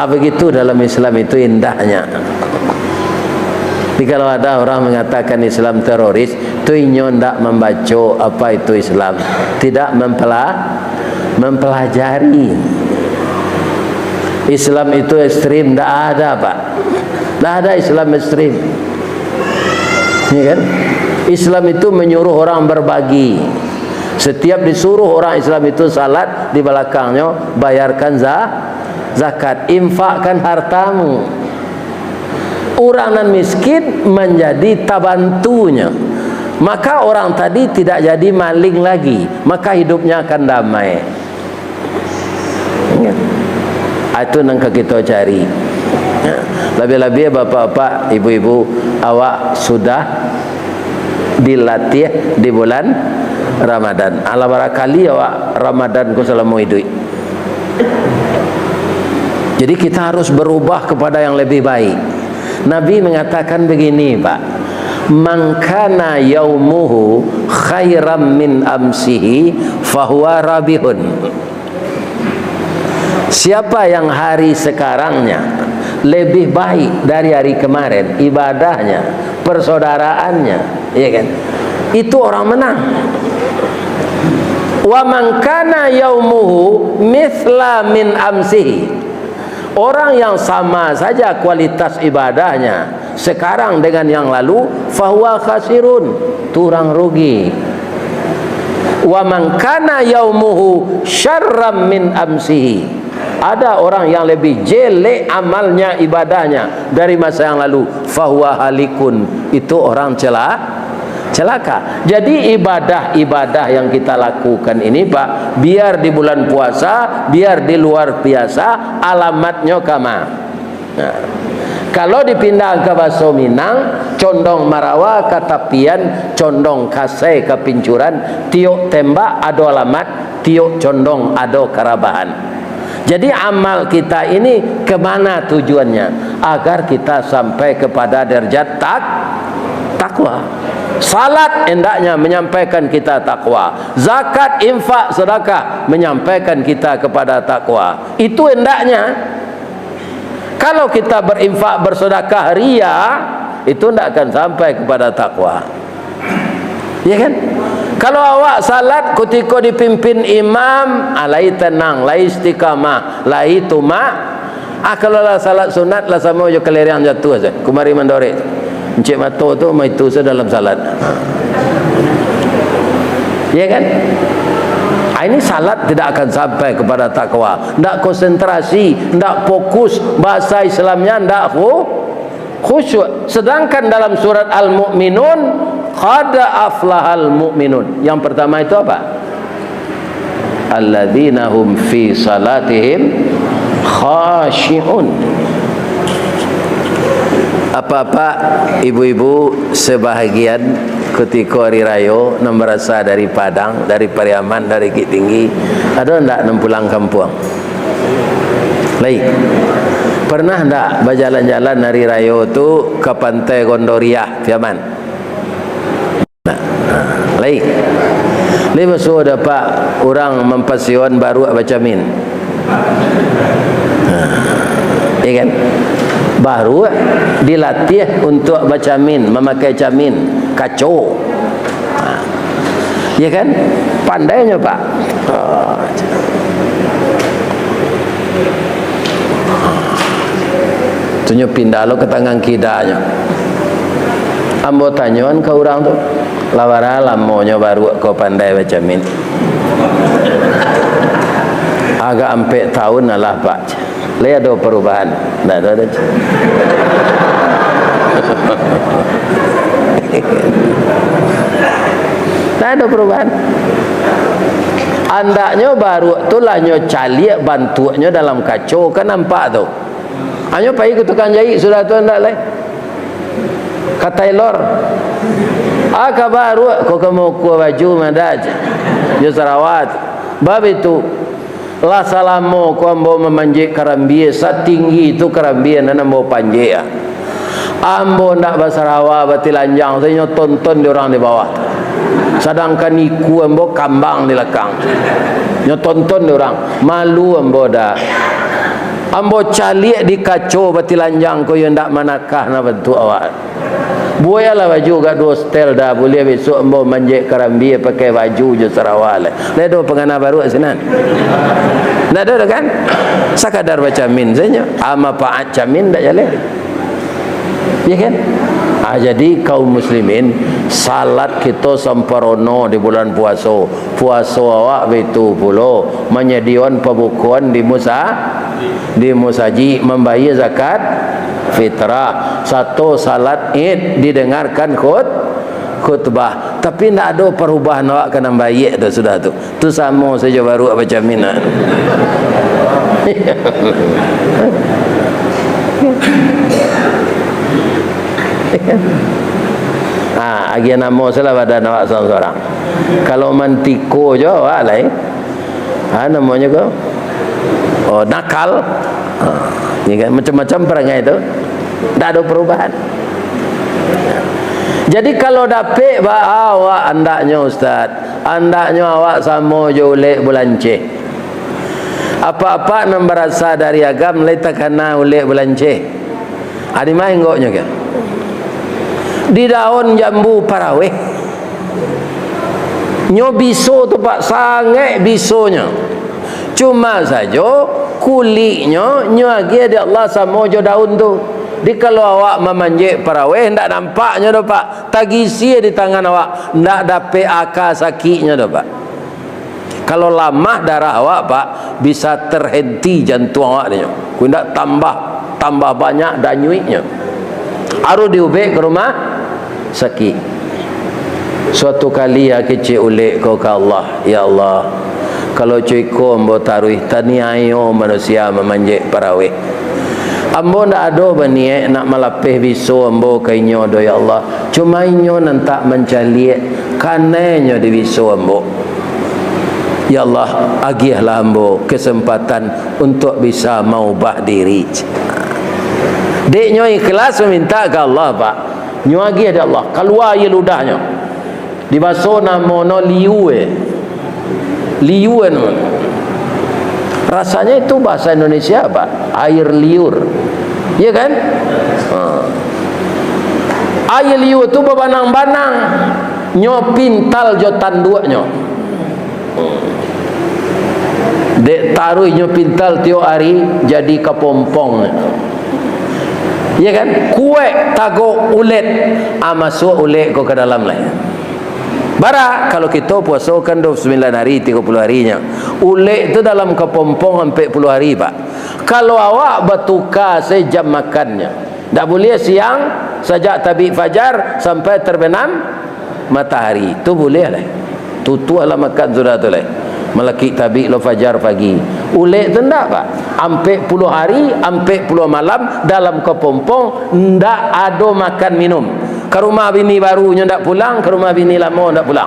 Ah, begitu dalam Islam itu indahnya. Jadi, kalau ada orang mengatakan Islam teroris, tu inyo ndak mambaco apa itu Islam, tidak mempela-, mempelajari. Islam itu ekstrim, ndak ada, Pak. Ndak ada Islam ekstrim. Ya kan? Islam itu menyuruh orang berbagi. Setiap disuruh orang Islam itu salat, di balakangnyo bayarkan za-, zakat, infakkan hartamu. Urang nan miskin manjadi tabantunyo. Maka orang tadi tidak jadi maling lagi, maka hidupnya akan damai. Ah, itu nan ka kito cari. Ya. Labiah-labiah bapak-bapak, ibu-ibu, awak sudah dilatih di bulan Ramadan. Alah bara kali awak Ramadan ko salamo iduik. Jadi kita harus berubah kepada yang lebih baik. Nabi mengatakan begini, Pak, "Man kana yaumuhu khairam min amsihi fahuwa rabihun." Siapa yang hari sekarangnya lebih baik dari hari kemarin, ibadahnya, persaudaraannya, ya kan? Itu orang menang. "Wa man kana yaumuhu mithla min amsihi." Orang yang sama saja kualitas ibadahnya sekarang dengan yang lalu, fahuwa khasirun, tu urang rugi. "Wa man kana yaumuhu syarram min amsihi." Ada orang yang lebih jelek amalnya, ibadahnya dari masa yang lalu, fahuwa halikun, itu orang cela-, celaka. Jadi ibadah-ibadah yang kita lakukan ini, Pak, biar di bulan puasa, biar di luar biasa, alamatnyo kama. Nah, kalau dipindah ka baso Minang, condong marawa ka tapian, condong kasai ka pincuran, tiok tembak ado alamat, tiok condong ado karabahan. Jadi amal kita ini kemana tujuannya? Agar kita sampai kepada derajat tak-, takwa. Salat hendaknya menyampaikan kita takwa. Zakat, infak, sedekah menyampaikan kita kepada takwa. Itu hendaknya. Kalau kita berinfak, bersedekah, ria, itu ndak akan sampai kepada takwa. Ya kan? Kalau awak salat kutiko dipimpin imam, ah, lai tenang, lai istiqamah, lai tumak. Ah, kalau lah salat sunat, lah samo jo kalereang jatuah sajo. Kumari mandorek. Encik mato tu, maitu sajo dalam salat. Ya kan? Ah, ini salat tidak akan sampai kepada takwa. Ndak konsentrasi, ndak fokus, bahasa Islamnya ndak khu-, khusyuk. Sedangkan dalam surat Al-Mu'minun, "Qad aflahal mu'minun." Yang pertama itu apa? "Alladzina hum fi salatihim khasyi'un." Apak-apak, ibu-ibu sebahagian, kutiko ari rayo, nan barasa dari Padang, dari Pariaman, dari Bukittinggi, ado ndak nan pulang kampuang? Lai. Pernah ndak bajalan-jalan ari rayo tu ka Pantai Gondoriah, Piaman? Nah, nah, lai. Lai basuo dapek urang mampasion baruak bacamin. Nah, ya kan? Baruak dilatih untuak bacamin, mamakai camin, kaco. Nah, ya kan? Pandainyo, Pak. Ah, tu nyo pindah lo ka tangan kidanyo. Ambo tanyoan ka urang tu, "Lah bara lamonyo baruak ko pandai bacamin?" "Agak ampek taun alah, Pak." "Lai ado parubahan?" "Ndak ado, ado." Ndak ado parubahan. Andaknyo baruak tu lah nyo caliak bantuaknyo dalam kaco, kan nampak tu. Anyo pai ka tukang jaik sudah tu, ndak lai. Ka tailor. Ah, ka baruak ko, ka maukua baju mada aja. Jo sarawa tu. Bab itu, lah salamo ko ambo mamanjek karambia, satinggi tu karambia nan ambo panjek, ah. Ambo ndak basarawa, batilanjang, sajo nyo tonton di urang di bawah. Sadangkan iku ambo kambang di lakang. Nyo tonton di urang. Malu ambo dah. Ambo caliak di kaco batilanjang ko, yo ndak manakah na bantuak awak. Bueklah baju agak duo setel dah, buliah besok ambo manjek karambia pakai baju jo sarawa lai. Lai ado pangana baruak sinan? Ndak ado doh kan? Sakadar bacamin sajo. Ah, manfaat camin ndak jaleh. Ya kan? Ah, jadi kaum muslimin, salat kito samparono di bulan puaso. Puaso awak baitu pulo, manyadiakan pabukoan di musa-, di musajik, mambayia zakat fitrah, sato salat Id, didangarkan khut-, khutbah. Tapi ndak ado parubahan awak ka nan baiak tu sudah tu. Tu samo sajo baruak bacamin. Ha, agiah namo salah badan awak surang-surang. Kalau mantiko jo awak lai. Ha, namonyo ko? Oh, nakal. Ha, ya kan? Macam-macam parangai tu. Ndak ado parubahan. Jadi, kalau dapek ba awak, andaknyo, Ustaz, andaknyo awak samo jo ulek bulanceh. Apak-apak nan barasa dari Agam lai takana ulek bulanceh. Adi main goknyo kan? Di daun jambu paraweh. Nyo biso tu, Pak, sangaik bisonyo. Cuma sajo kuliknyo nyo agiah dek Allah samo jo daun tu. Di kalau awak mamanjek paraweh, ndak nampaknyo doh, Pak. Tagisia di tangan awak, ndak dapek aka sakiknyo doh, Pak. Kalau lamah darah awak, Pak, bisa terhenti jantuang awak nyo. Kok indak tambah, tambah banyak danyuiknyo. Harus diubek ka rumah sakik. Suatu kali, ah, kecek ulek ko ka Allah, "Ya Allah, kalau co iko ambo taruih, taniayo manusia mamanjek paraweh. Ambo ndak ado baniaik nak malapeh biso ambo ka inyo doh, ya Allah. Cuma inyo nan tak mancaliak, kanai nyo di biso ambo. Ya Allah, agiahlah ambo kesempatan untuk bisa maubah diri." Dek nyo ikhlas maminta ka Allah, Pak. Nyo agiah dek Allah, kalua aia ludahnyo. Di baso namo no liu, eh. Liu, eh, namo. Rasanya itu bahasa Indonesia apa? Air liur. Iya kan? Ha. Aia liu tu babanang-banang. Nyo pintal jo tanduaknyo. Dek taruih nyo pintal tiok ari, jadi kapompong. Iya kan? Kuaik tagok ulet. Ah, masuak ulek ko ka dalam lai. Bara, kalau kito puaso kan dua puluh sembilan hari, tigo puluh harinyo. Ulek tu dalam kapompong ampek puluah hari, Pak. Kalau awak batuka se jam makannyo, ndak buliah siang sajak tabik fajar sampai terbenam matahari. Tu buliah lai. Tutuahlah makan sudah tu lai. Malakik tabik lo fajar pagi. Ulek tu ndak, Pak. Ampek puluah hari, ampek puluah malam dalam kapompong, ndak ado makan minum. Ka rumah bini baru nyo ndak pulang, ka rumah bini lamo ndak pulang.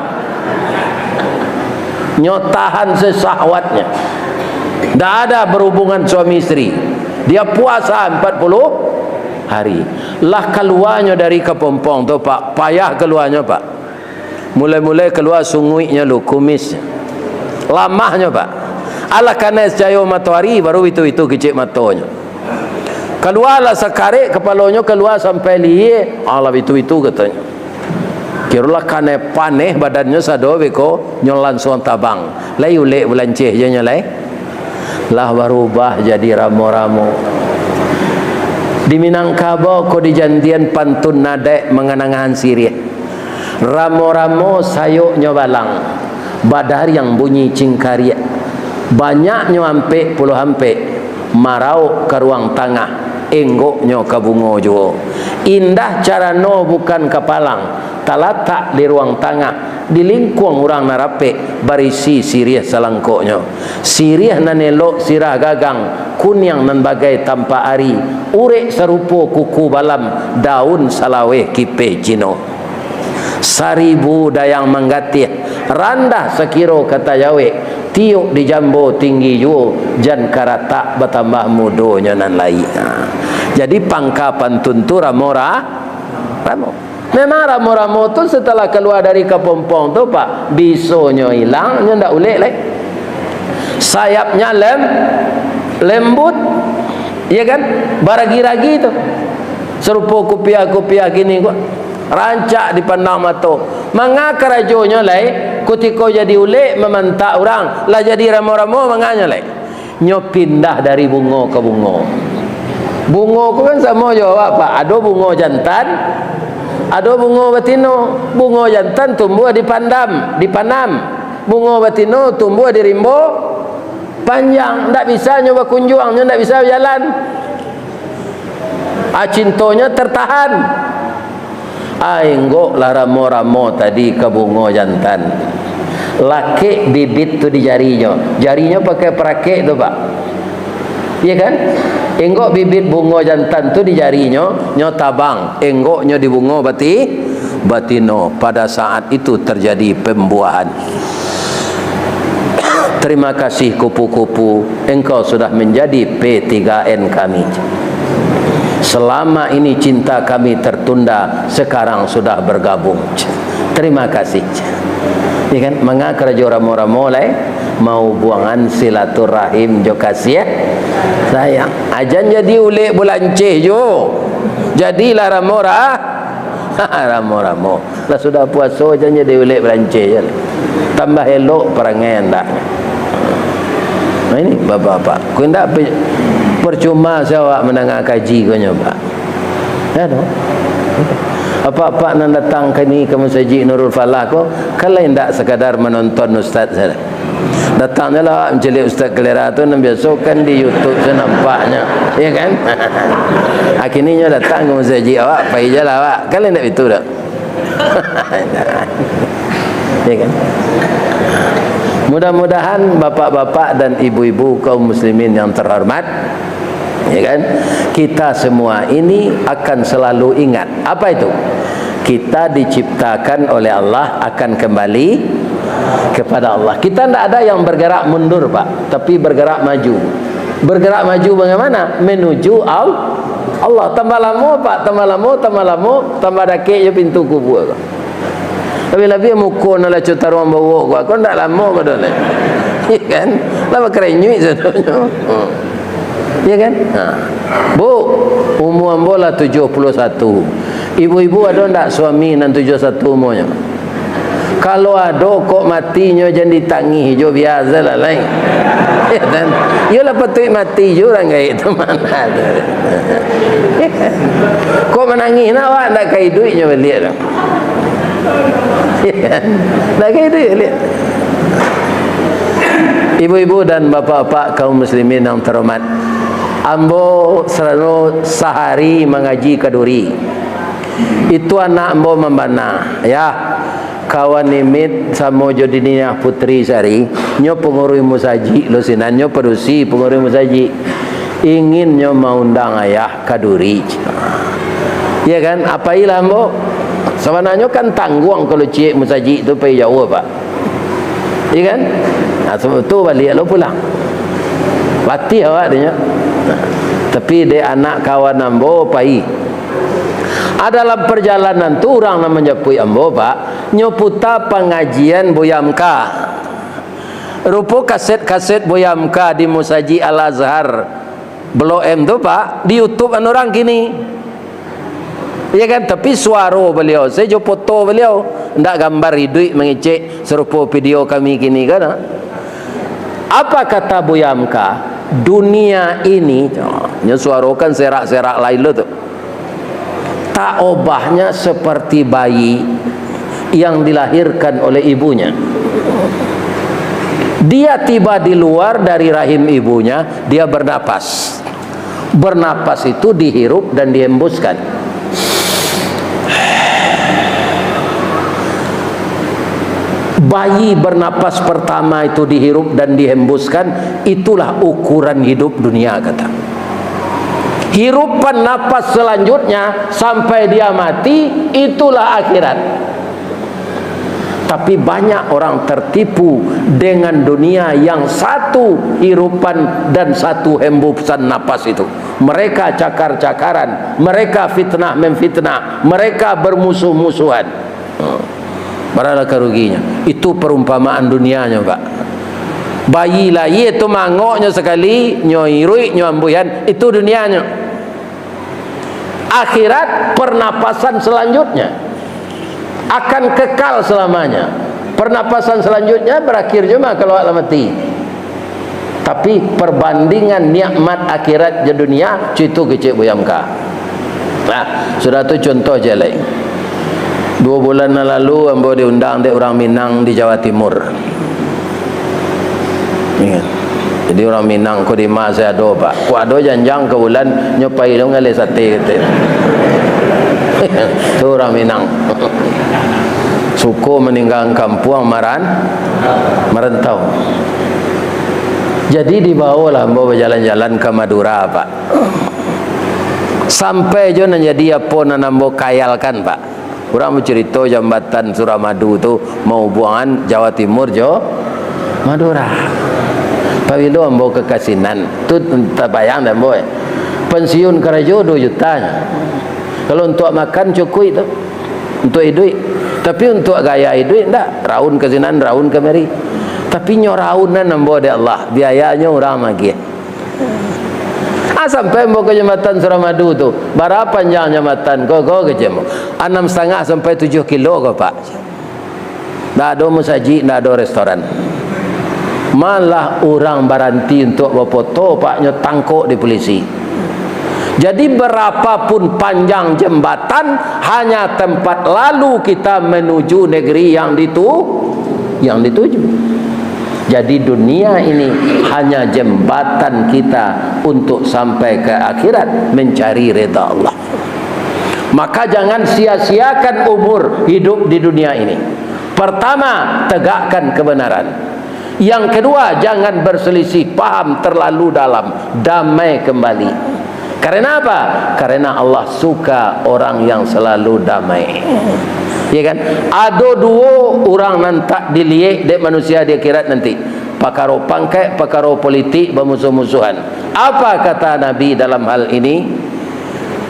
Nyo tahan sesahwatnya. Ndak ada berhubungan suami isteri. Dia puasa empat puluh hari. Lah kaluanyo dari kapompong tu, Pak, payah kaluanyo, Pak. Mulai-mulai kalua sunguiknyo lu, kumis. Lamahnyo, Pak. Alah kanai cayo matoari, baru bitu-bitu kicik matonyo. Kalualah sakarek kapalonyo, kalua sampai lihia, alah bitu-bitu katonyo. Kirolah kanai paneh badannyo sado beko, nyo lansuang tabang. Lai ulek bulanceh jo nyo lai. Lah barubah jadi ramo-ramo. Di Minangkabau ko dijanjian pantun nadaik manganangahan siriah. Ramo-ramo sayoknyo balang, badariang bunyi cingkariak. Banyaknyo ampek puluah ampek, marauk ka ruang tangah, enggoknyo ka bungo juo. Indah carano bukan ka palang, talatak di ruang tangah, di lingkuang urang nan rapek, barisi siriah salangkoknyo. Siriah nan elok sirah gagang, kuniang nan bagai tampak ari, urek sarupo kuku balam, daun salaweh kipeh Cino. Saribu dayang manggatih, randah sakiro ka tajawek, tiok dijambo tinggi juo, jan karatak batambah mudonyo nan lai. Ha. Jadi pangka pantun tu ramo ra-, ramo. Memang ramo-ramo tu setelah kalua dari kapompong tu, Pak, bisonyo ilang, nyo ndak ulek lai. Sayapnya lem-, lembut, ya kan? Baragi-ragi tu. Sarupo kupiah-kupiah kini ko. Rancak dipandang mato. Manga karajonyo lai, kutiko jadi ulek mamantak urang, lah jadi ramo-ramo manganyo lai. Nyo pindah dari bungo ka bungo. Bungo ko kan samo jo awak, Pak. Ado bungo jantan, ado bungo batino. Bungo jantan tumbuah di pandam, di panam. Bungo batino tumbuah di rimbo panjang. Ndak bisa nyo bakunjuang, nyo ndak bisa bajalan. Ah, cintonyo tertahan. Ah, enggoklah ramo-ramo tadi ka bungo jantan. Lakek bibit tu di jarinyo. Jarinyo pakai parakek tu, Pak. Iya kan? Enggok bibit bungo jantan tu di jarinyo, nyo tabang. Enggoknyo di bungo bati-, batino, pada saat itu terjadi pembuahan. Terima kasih kupu-kupu, engkau sudah menjadi P tiga N kami. Selama ini cinta kami tertunda, sekarang sudah bergabung. Terima kasih. Ya kan? Manga karajo ramo-ramo lai, maubuangan silaturahim jo kasih sayang. Ajan jadi ulek bulanceh jo. Jadilah ramo ra-, ramo-ramo. Lah sudah puaso jan jadi ulek bulanceh je. Tambah elok parangai andak. Nah, ini bapak-bapak. Kok indak pe-, percuma se awak mandanga kaji ko nyo, Pak. Ya, doh. Apak-apak nan datang kini ka Masajik Nurul Falah ko, kan lai indak sakadar manonton ustaz sajo. Datang je lah awak mancaliak Ustaz Kalera tu, nan biaso kan di YouTube tu nampaknyo, ya kan? Kini nyo datang ka masajik awak, pai je lah awak. Kan lai indak itu doh. Ya kan? Mudah-mudahan bapak-bapak dan ibu-ibu kaum muslimin yang terhormat, ya kan, kita semua ini akan selalu ingat. Apa itu? Kita diciptakan oleh Allah akan kembali kepada Allah. Kita ndak ada yang bergerak mundur, Pak, tapi bergerak maju. Bergerak maju bagaimana? Menuju Al-, Allah. Tambah lamo, Pak, tambah lamo, tambah lamo, tambah dakek jo pintu kubua ko. Labiah-labiah muko nan lah co taruang bawok ko, ko ndak lamo ko doh lai. Ya kan? Lah bakarenyuik sadonyo. Hmm. Ya kan? Ha. Bu, umua ambo lah tujuah puluah satu. Ibu-ibu ado ndak suami nan tujuah satu umuanyo? Kalau ado, kok matinyo jan ditangih jo, biaso lah lai. Ya kan? Iyolah patuik mati jo urang gaek tu, mana ado. Kok manangih nak awak, ndak ka iduiknyo baliak tu. Ndak ka iduik baliak. Ibu-ibu dan bapak-bapak kaum muslimin yang terhormat, ambo sarano sahari mangaji ka Duri. Itu anak ambo mambana, ya, kawan Imit samo jo Diniah Putri Sari, nyo panguruih musajik lo sinan, nyo padusi panguruih musajik. Ingin nyo maundang ayah ka Duri. Ya kan? Apailah ambo. Sabananyo kan tangguang kalau ciek musajik tu pai jauah, Pak. Ya kan? Nah, tu, tu baliak lo pulang. Latih awak dinyo. Tapi dek anak kawan ambo pai. Ah, dalam perjalanan tu urang nan manjapuik ambo, Pak, nyo puta pangajian Buya Amka. Rupo kaset-kaset Buya Amka di Musajik Al-Azhar Blok M tu, Pak, di YouTube an urang kini. Ya kan? Tapi suaro baliau, sajo foto baliau. Ndak gambar iduik mangecek sarupo video kami kini kan, ah? Apa kata Buya Amka? Dunia ini, nyo suaro kan serak-serak lain lo tu. Tak obahnya seperti bayi yang dilahirkan oleh ibunya. Dia tiba di luar dari rahim ibunya, dia bernapas. Bernapas itu dihirup dan dihembuskan. Bayi bernapas pertama itu dihirup dan dihembuskan, itulah ukuran hidup dunia, kata. Hirupan napas selanjutnya sampai dia mati, itulah akhirat. Tapi banyak orang tertipu dengan dunia yang satu hirupan dan satu hembusan napas itu. Mereka cakar-cakaran, mereka fitnah-memfitnah, mereka bermusuh-musuhan. Baralah karuginyo. Itu perumpamaan dunianyo, Pak. Bayi lahia tu mangoknyo sakali, nyo iruik, nyo ambuihan, itu dunianyo. Akhirat, pernapasan selanjutnya akan kekal selamanya. Pernapasan selanjutnya berakhir jo ma kalau awak lah mati. Tapi perbandingan nikmat akhirat jo dunia, co itu kecek Buya Amka. Nah, sudah tu contoh je lai. Duo bulan nan lalu ambo diundang dek urang Minang di Jawa Timur. Ingat. Jadi urang Minang ko di ma se ado, Pak. Kok ado janjang ka bulan, nyo pai lo ngaleh sate, kato. Tu urang Minang. Suko maninggakan kampuang maran-, marantau. Jadi dibawolah ambo bajalan-jalan ka Madura, Pak. Sampai jo nan jadi apo nan ambo kayalkan, Pak. Urang bacarito jambatan Suramadu tu mahubuangan Jawa Timur jo Madura. Pabilo ambo ka Kasinan, tu tabayang dek ambo, eh. Pensiun karajo duo juta nyo. Kalau untuak makan cukuik tu, untuak iduik. Tapi untuak gaya iduik ndak, raun ka sinan, raun kamari. Tapi nyo raunan ambo dek Allah, biayanyo urang magiah. Ah, sampai ambo ka jambatan Suramadu tu. Bara panjang jambatan ko, ko kecek ambo? Anam satangah sampai tujuah kilo ko, Pak. Ndak ado musajik, ndak ado restoran. Malah urang baranti untuak bafoto, Pak, nyo tangkok di polisi. Jadi, berapapun panjang jembatan, hanya tempat lalu kita menuju negeri yang ditu-, yang dituju. Jadi, dunia ini hanya jembatan kita untuk sampai ke akhirat, mencari rida Allah. Maka, jangan sia-siakan umur hidup di dunia ini. Pertama, tegakkan kebenaran. Yang kedua, jangan berselisih paham terlalu dalam. Damai kembali. Karena apa? Karena Allah suka orang yang selalu damai. Ya kan? Ado duo urang nan tak diliek dek manusia di akhirat nanti. Pakaro pangkek, pakaro politik, bamusuah-musuahan. Apa kata Nabi dalam hal ini?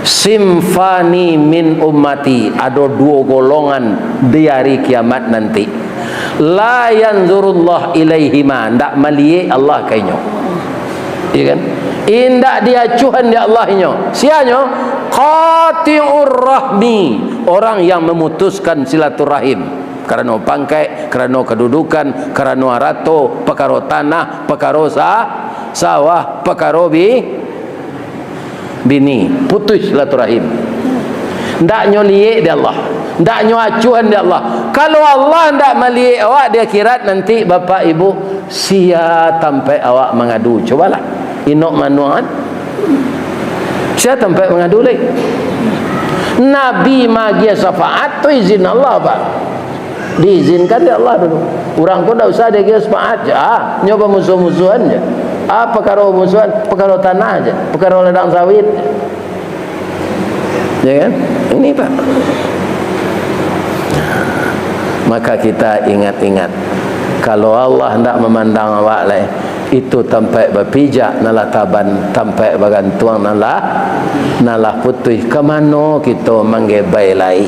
"Sinfani min ummati," ado duo golongan di hari kiamat nanti. "La yanzurullah ilaihima," ndak maliek Allah ka inyo. Ya kan? Indak diacuhan dek Allah inyo. Sianyo? Qati'ur rahmi, orang yang memutuskan silaturahim. Karano pangkek, karano kadudukan, karano arato, pakaro tanah, pakaro sa-, sawah, pakaro bi-, bini, putus silaturahim. Ndak nyo liek dek Allah, ndak nyo acuhan dek Allah. Kalau Allah ndak maliek awak di akhirat nanti, Bapak Ibu, sia tampek awak mangadu? Cobalah, inok manuang kan? Sia tampek mangadu lai? Nabi maagiah syafaat tu izin Allah, Pak. Diizinkan dek Allah dulu. Urang ko ndak usah diagiah syafaat, ah, nyo bamusuah-musuahan se. Ah, pakaro musuahan, pakaro tanah se, pakaro ladang sawit. Ya kan? Ini, Pak. Maka kita ingat-ingat, kalau Allah ndak mamandang awak lai, itu tampek bapijak nan lah taban, tampek bagantuang nan lah, nan lah putuih. Ka mano kito manggebai lai?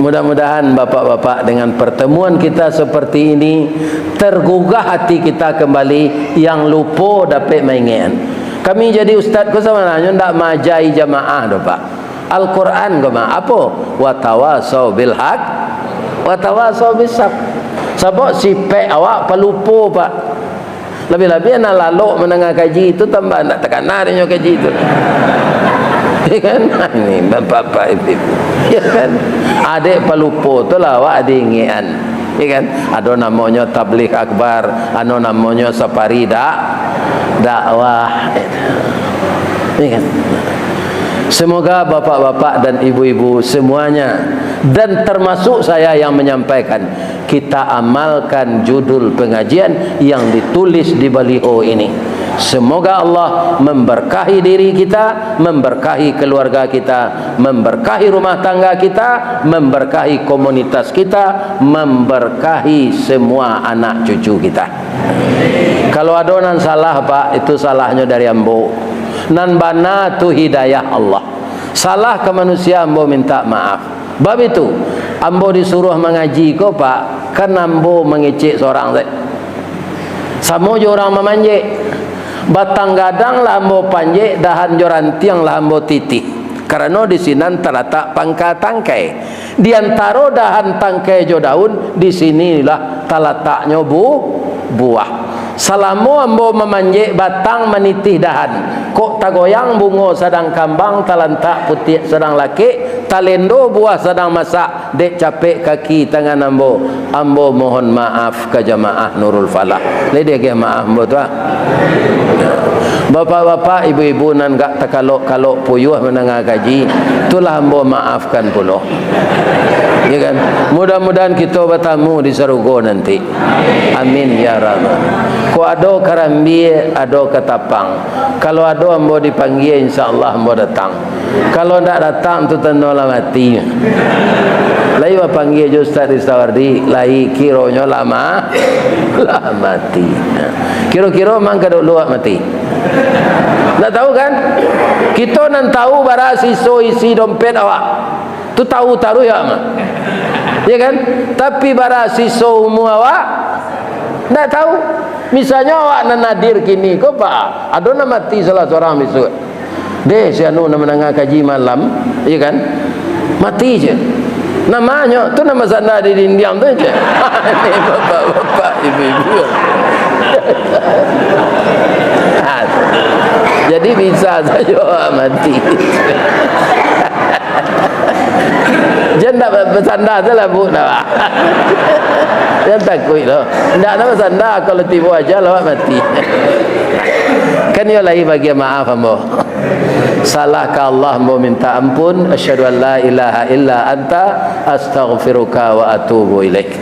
Mudah-mudahan bapak-bapak, dengan pertemuan kita seperti ini, tergugah hati kita kembali, yang lupo dapek maingekan. Kami jadi ustaz ko sabananyo ndak maajai jamaah doh, Pak. Al-Quran ko mah apo? Watawasau bil haq, watawasau bis sabr. Sabab sipek awak palupo, Pak. Labiah-labiah nan lalok mandanga kaji tu tambah ndak takana dek nyo kaji tu. Ya kan? Ini bapak-bapak, ibu-ibu. Ya kan? Adek palupo tu lah awak diingekan. Ya kan? Ado namonyo tabligh akbar, ado namonyo safari dak-, dakwah. Ya kan? Semoga bapak-bapak dan ibu-ibu semuanya, dan termasuk saya yang menyampaikan, kita amalkan judul pengajian yang ditulis di baliho ini. Semoga Allah memberkahi diri kita, memberkahi keluarga kita, memberkahi rumah tangga kita, memberkahi komunitas kita, memberkahi semua anak cucu kita. Kalau ado nan salah, Pak, itu salahnyo dari ambo. Nan bana tu hidayah Allah. Salah ka manusia, ambo minta maaf. Bab itu, ambo disuruah mangaji ko, Pak, kan ambo mangecek sorang se. Samo jo urang mamanjek. Batang gadang lah ambo panjek, dahan jo rantiang lah ambo titih. Karano di sinan talatak pangka tangkai. Di antaro dahan tangkai jo daun, di sinilah talataknyo bu-, buah. Salamo ambo mamanjek batang manitih dahan, kok tagoyang bungo sadang kambang, talantak putiak sadang lakek, talendo buah sadang masak, dek capek kaki tangan ambo, ambo mohon maaf ka jamaah Nurul Falah. Lai diagiah maaf ambo tu, ah. Bapak-bapak, ibu-ibu nan gak takalok-kalok puyuah mandanga kaji, tu lah ambo maafkan pulo. Ya kan? Mudah-mudahan kito batamu di sarugo nanti. Amin ya rabbal. Kok ado karambia, ado katapang. Kalau ado ambo dipanggia, insya Allah ambo datang. Kalau ndak datang, tu tando lah mati. Lai bapanggia jo Ustaz Ristawardi, lai, kironyo lah ma-, lah mati. Kiro-kiro mang ka dulu awak mati? Ndak tahu kan? Kito nan tahu bara siso isi dompet awak. Tu tahu taruih awak mah. Ya kan? Tapi bara siso umua awak, ndak tahu. Misalnyo awak nan hadir kini ko, Pak, ado nan mati salah surang bisuak. Deh, si anu nan mandanga kaji malam, ya kan? Mati je. Namanyo tu nan basanda di dindiang tu je. Ini bapak-bapak, ibu-ibu. Jadi bisa sajo awak mati. Jan ndak basanda tu lah, Bu, dah. Jan takuik lo. Ndak nak basanda, kalau tibo ajal awak mati. Kan iyo lai bagian maaf ambo. Salah ka Allah ambo minta ampun. Asyhadu an la ilaha illa anta, astaghfiruka wa atubu ilaik.